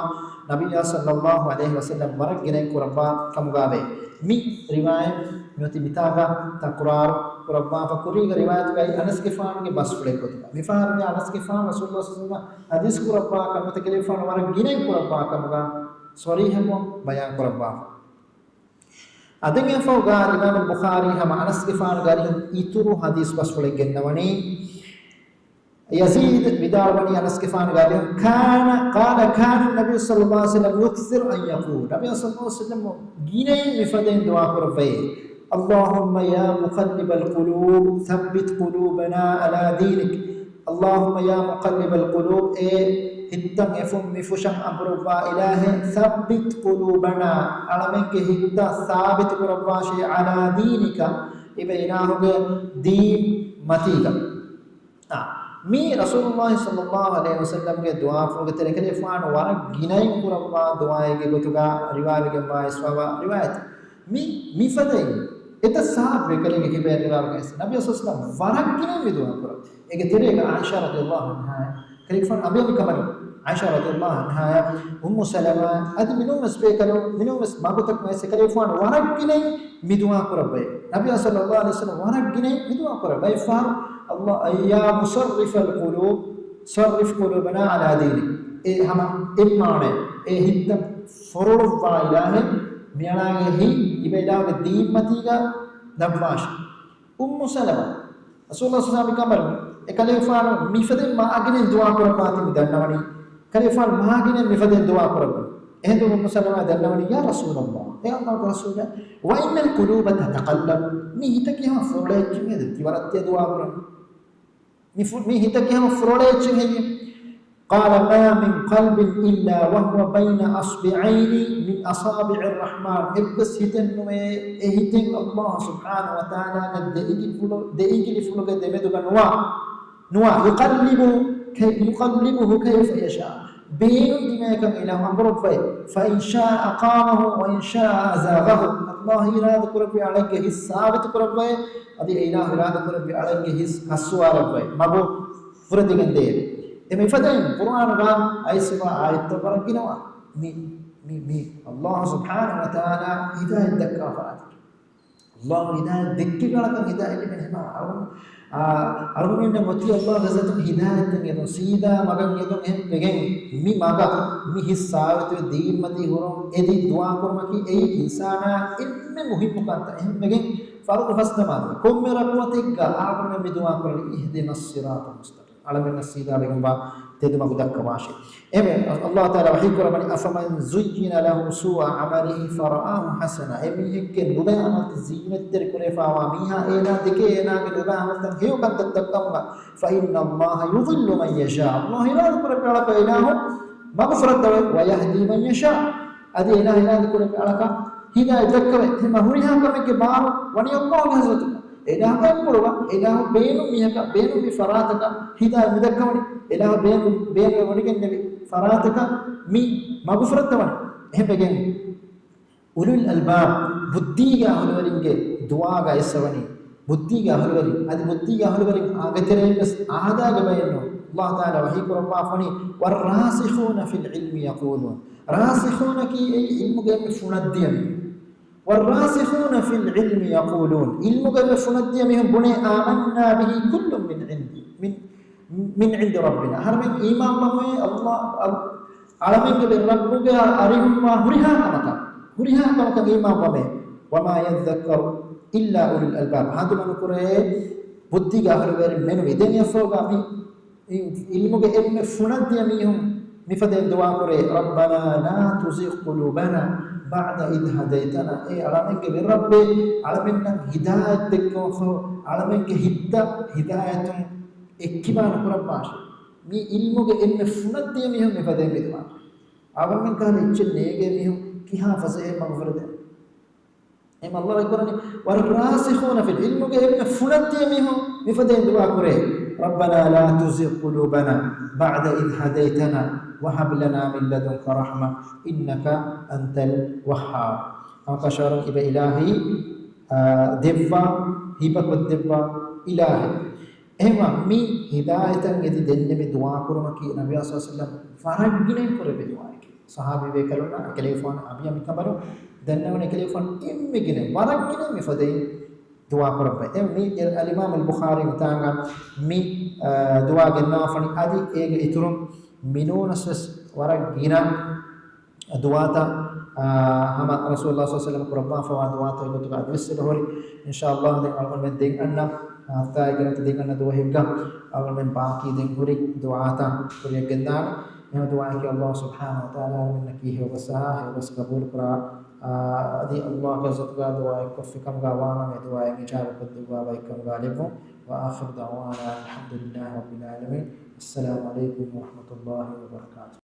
ނަބިއްޔާ ޞައްލަﷲު ޢަލައިހި ވަސައްލަމަ ވަރަށް ގިނައިން ކުރައްވާ ކަމުގަވޭ. މި ރިވާޔަތް މިއޮތީ މިތާގަ ތަކުރާރު ކުރައްވާފަ ކުރީގަ ރިވާޔަތުގައި އަނަސްގެފާނުގެ ބަސްފުޅެއް ގޮތުގަ. މިފަހަރު މި އަނަސްގެފާނު ރަސޫލުﷲ ޞައްލަﷲު ޢަލައިހި ވަސައްލަމަ ޙަދީޘް ކުރައްވާ ކަންތައްތަކެއް ފާނު ވަރަށް ގިނައިން ކުރައްވާ ކަމުގަ ޞަރީޙަކޮށް ބަޔާން ކުރައްވާފަ. އަދި އެފަހުގަ އިމާމު ބުޚާރީ ހަމަ އަނަސްގެފާނުގެ އަރިހުން އިތުރު ޙަދީޘް ބަސްފުޅެއް ގެންނަވަނީ. ޔަޒީދު ވިދާޅުވަނީ އަނަސްގެފާނުގެ އަރިހުން، كان، قال كان النبي صلى الله عليه وسلم يكثر أن يقول، ނަބިއްޔާ ޞައްލަﷲު ޢަލައިހި ވަސައްލަމަ ގިނައިން މިފަދައިން ދުޢާ ކުރައްވައޭ، اللهم يا مقلب القلوب ثبت قلوبنا على دينك. اللهم يا مقلب القلوب، އޭ ހިތްތައް އެފުން މިފުށަށް އަނބުރައްވާ އިލާހޭ، ثبت قلوبنا، އަޅަމެންގެ ހިތްތައް ސާބިތު ކުރައްވާށޭ، على دينك، އިބަ އިލާހުގެ ދީން މަތީގަ. އާ، މީ ރަސޫލުﷲ ޞައްލަﷲު ޢަލައިހި ވަސައްލަމަގެ ދުޢާފުޅުގެ ތެރެކަލޭގެފާނު ވަރަށް ގިނައިން ކުރައްވާ ދުޢާއެއްގެ ގޮތުގަ ރިވާވެގެންވާ އިސްވާވާ ރިވާޔަތެއް. މި، މިފަދައިން އެތައް ސާބު އެކަލޭގެ ކިބައިން ރިވާވެގެން އެއްސެ. ނަބިއްޔާ ޞައްލަﷲު ޢަލައިހި ވަސައްލަމަ ވަރަށް ގިނައިން މި ދުޢާ ކުރައްވާ. އޭގެ ތެރޭގަ ޢާއިޝާ ރަޟިޔަﷲު ޢަންހާ ކަލޭގެފާނު އަނބިޔާ ކަމަނު، ޢާއިޝާ ރަޟިޔަﷲު ޢަންހާ، އުއްމު ސަލަމާ، އަދި މިނޫންވެސް ބޭކަލުން، މިނޫންވެސް މަގުތަކުން އެއްސެ ކަލޭގެފާނު ވަރަށް ގިނައިން މި ދުޢާ ކުރައްވައޭ. ނަބިއްޔާ ޞައްލަﷲު ޢަލައިހި ވަސައްލަމަ ވަރަށް ގިނައިން މި ދުޢާ ކުރައްވައޭ. ފާރު، اللهم يا مصرف القلوب صرف قلوبنا على دينك. އެ ހަމަ އެއް މާނައެއް، އޭ ހިތްތައް ފޮރޮޅުއްވާ އިލާހޭ، މިއަޅާގެ ހިތް އިބަ އިލާހުގެ ދީންމަތީގަ ލައްވާށޭ. އުއްމު ސަލަމާ، ރަސޫލުﷲ ޞައްލަﷲު ޢަލައިހި ވަސައްލަމަ ކަމަރު އެކަލޭގެފާނު މިފަދައިން މާގިނައިން ދުޢާ ކުރައްވާތީ މި ދަންނަވަނީ. ކަލޭގެފާނު މާގިނައިން މިފަދައިން ދުޢާ ކުރައްވަނީ. އެހެންވީމަ އުއްމު ސަލަމާ ދަންނަވަނީ، يا رسول الله، އޭ ﷲގެ ރަސޫލާ، وإن القلوب تتقلب، މި ހިތަކީ ހަމަ ފޮރޮޅޭ އެއްޗެއް ހެއްޔޭ ތި ވަރަށް ތިޔަ ދުޢާ ކުރަނީ؟ މި ފު-، މި ހިތަކީ ހަމަ ފޮރޮޅޭ އެއްޗެއް ހެއްޔޭ؟ قال ما من قلب إلا وهو بين أصبعين من أصابع الرحمن. އެއްވެސް ހިތެއް ނުވޭ، އެ ހިތެއް ﷲ ސުބްޙާނަހޫ ވަތަޢާލާގެ ދެ އިނގިލިފުޅު-، ދެ އިނގިލިފުޅުގެ ދެމެދުގަ ނުވާ، ނުވާ، يقلب كي-، يقلبه كيف يشاء. ބޭނުން ދިމާއަކަށް އިލާހު އަނބުރައްވައޭ. فإن شاء أقامه وإن شاء أزاغه. ﷲ އިރާދަ ކުރެއްވި އަޅެއްގެ ހިތް ސާބިތު ކުރައްވައޭ. އަދި އެ އިލާހު އިރާދަ ކުރެއްވި އަޅެއްގެ ހިތް ކަސްސުވާލައްވައޭ. މަގު ފުރެދިގެން ދޭ. އެ މިފަދައިން ޤުރުއާނުގަ އައިސްވާ އާޔަތްތައް ވަރަށް ގިނަވާ. މި، މި، މި ﷲ ސުބްޙާނަހޫ ވަތަޢާލާ ހިދާޔަތް ދައްކާ ފަރާތަކީ. ﷲ ހިދާޔަތް ދެއްކި ކަޅަކަށް ހިދާޔަތް ލިބެން ހިމާ އަޅު-، އާ، އަޅުގަނޑުމެންނަށް އޮތީ ﷲގެ ޒާތުން ހިދާޔަތްތައް އެދުން، ސީދާ މަގަށް އެދުން. އެހެން ވެގެން މި މަގަށް މި ހިތް ސާބިތުވެ ދީންމަތީ ހުރުން އެދި ދުޢާ ކުރުމަކީ އެއީ އިންސާނާ އެންމެ މުހިއްމު ކަންތައް. އެހެން ވެގެން ފަރުޟު ފަސް ނަމާދުގަ ކޮންމެ ރަކުޢަތެއްގަ އަޅުގަނޑުމެން މި ދުޢާ ކުރަނީ، اهدنا الصراط المستقيم. އަޅަމެންނަށް ސީދާވެގެންވާ ތެދުމަގު ދައްކަވާށޭ. އެހެންވެ، ﷲ ތަޢާލާ ވަޙީ ކުރައްވަނީ، أفمن زين له سوء عمله فرآه حسنا. އެމީހެއްގެ ނުބައި ޢަމަލުތައް ޒީނަތްތެރި ކުރެވިފާވާ މީހާ އޭނާ ދެކޭ އޭނާގެ ނުބައި ޢަމަލުތައް ހެޔޮ ކަންތައް ދައްކަމުގަ، فإن الله يضل من يشاء. ﷲ އިރާދަ ކުރެއްވި އަޅަކަށް އިލާހު މަގު ފުރައްދަވޭ، ويهدي من يشاء. އަދި އިލާހު އިރާދަ ކުރެއްވި އަޅަކަށް ހިދާޔަތް ދައްކަވޭ. އެހެންމަ ހުރިހާ ކަމެއްގެ ބާރު ވަނީ ﷲގެ ޙަޟްރަތުގަ. އިލާހު ބޭނުން ކުޅުވާ، އިލާހު ބޭނުން މީހަކަށް، ބޭނުން މި ފަރާތަކަށް ހިދާޔަތް މި ދައްކަވަނީ. އިލާހު ބޭނުން، ބޭނުން ވަޑިގެންނެވި ފަރާތަކަށް މި މަގު ފުރައްދަވަނީ. އެހެންވެގެން، އުލުލް އަލްބާބް، ބުއްދީގެ އަހުލުވެރިންގެ ދުޢާގަ އެއްސަވަނީ، ބުއްދީގެ އަހުލުވެރިން، އަދި ބުއްދީގެ އަހުލުވެރިން އާގެތެރެއިން ވެސް އާދާގެ ބައެއް ނޫން. ﷲ ތަޢާލާ ވަޙީ ކުރައްވާފަނީ، والراسخون في العلم يقولون. ރާސިޚޫނަކީ އެއީ ޢިލްމުގެ އެންމެ ފުނަށްދިޔަ މީހުން. والراسخون في العلم يقولون، ޢިލްމުގެ އެންމެ ފުނަށްދިޔަ މީހުން ބުނޭ، آمنا به كل من عند، من، من عند ربنا. އަހަރެމެން އީމާންވަމޭ ﷲ، އަލް-، އަޅަމެންގެ ވެރި ރައްބުގެ އަރިހުންވާ ހުރިހާ ކަމަކަށް، ހުރިހާ ކަމަކަށް އީމާންވަމޭ. وما يذكر إلا أولو الألباب. ހަނދުމަނުކުރޭ ބުއްދީގެ އަހުލުވެރިން މެނުވީ. ދެން އެފޯގަ މި ޢިލްމުގެ އެންމެ ފުނަށްދިޔަ މީހުން މިފަދައިން ދުޢާ ކުރޭ، ربنا لا تزغ قلوبنا بعد إذ هديتنا. އޭ އަޅަމެންގެ ވެރި ރައްބޭ، އަޅަމެންނަށް ހިދާޔަތް ދެއްކަމަށްފަހު، އަޅަމެންގެ ހިތްތައް ހިދާޔަތުން އެއްކިބާ ނުކުރައްވާށޭ. މި ޢިލްމުގެ އެންމެ ފުނަށްދިޔަ މީހުން މިފަދައިން މި ދުޢާ ކުރޭ. އަޅަމެން ކަހަލަ އެއްޗެއް ނޭނގޭ މީހުން ކިހާ ފަސޭހައެއް މަގުފުރެދޭނެ؟ އެހެން ﷲ ވަޙީ ކުރަނީ، والراسخون في العلم، ޢިލްމުގެ އެންމެ ފުނަށްދިޔަ މީހުން މިފަދައިން ދުޢާ ކުރޭ. رَبَّنَا لَا تُزِغْ قُلُوبَنَا بَعْدَ إِذْ هَدَيْتَنَا وَهَبْ لَنَا مِن لَّدُنكَ رَحْمَةً إِنَّكَ أَنتَ الْوَهَّابُ. ހަމަކަށަވަރުން އިބަ އިލާހީ، އާ، ދެއްވާ، ހިބަކޮށްދެއްވާ އިލާހެއް. އެހެންވީމަ މި ހިދާޔަތަށް އެދި ދެންނެވި ދުޢާ ކުރުމަކީ ނަބިއްޔާ ޞައްލަﷲު ޢަލައިހި ވަސައްލަމަ ވަރަށް ގިނައިން ކުރެއްވި ދުޢާއެކޭ. ޞަޙާބީ ބޭކަލުންނާ އެކަލޭގެފާނު އަނބިޔާ މިކަނބަލުން ދެންނެވުނު އެކަލޭގެފާނު އެންމެ ގިނަ ވަރަށް ގިނަ މިފަދައިން ދުޢާ ކުރައްވައި. އެ މި އަލްއިމާމު އަލްބުޚާރީ މިތާނގަ މި، އާ، ދުޢާ ގެންނަވާފަނި އަދި އޭގެ އިތުރުން މިނޫނަސް ވެސް ވަރަށް ގިނަ ދުޢާތައް، އާ، ހަމަ ރަސޫލުﷲ ޞައްލަﷲު ޢަލައިހި ވަސައްލަމަ ކުރައްވާފަވާ ދުޢާތައް ގޮތުގަ އަދިވެސް އެބަހުރި. އިންޝާﷲ ދެން އަޅުގަނޑުމެން ދެން އަންނަ ހަފްތާއެއްގެ ނަތަ ދެން އަންނަ ދުވަހެއްގަ އަޅުގަނޑުމެން ބާކީ ދެން ހުރި ދުޢާތައް ކުރިއަށް ގެންދާނެ. އެހެން ދުޢާއަކީ ﷲ ސުބްޙާނަހޫ ވަތަޢާލާ އަޅުގަނޑުމެންނަކީ ހެޔޮ ގޮސް ހެޔޮ ގޮސް ޤަބޫލު ކުރާ، އާ، އަދި ﷲގެ ޙަޟްރަތުގަ ދުޢާއެއް ކޮށްފި ކަމުގަ ވާނަމަ އެ ދުޢާއަށް އިޖާބަ ކޮށްދެއްވާ ބައެއް ކަމުގަ ލެއްވުން. وآخر دعوانا أن الحمد لله رب العالمين. السلام عليكم ورحمة الله وبركاته.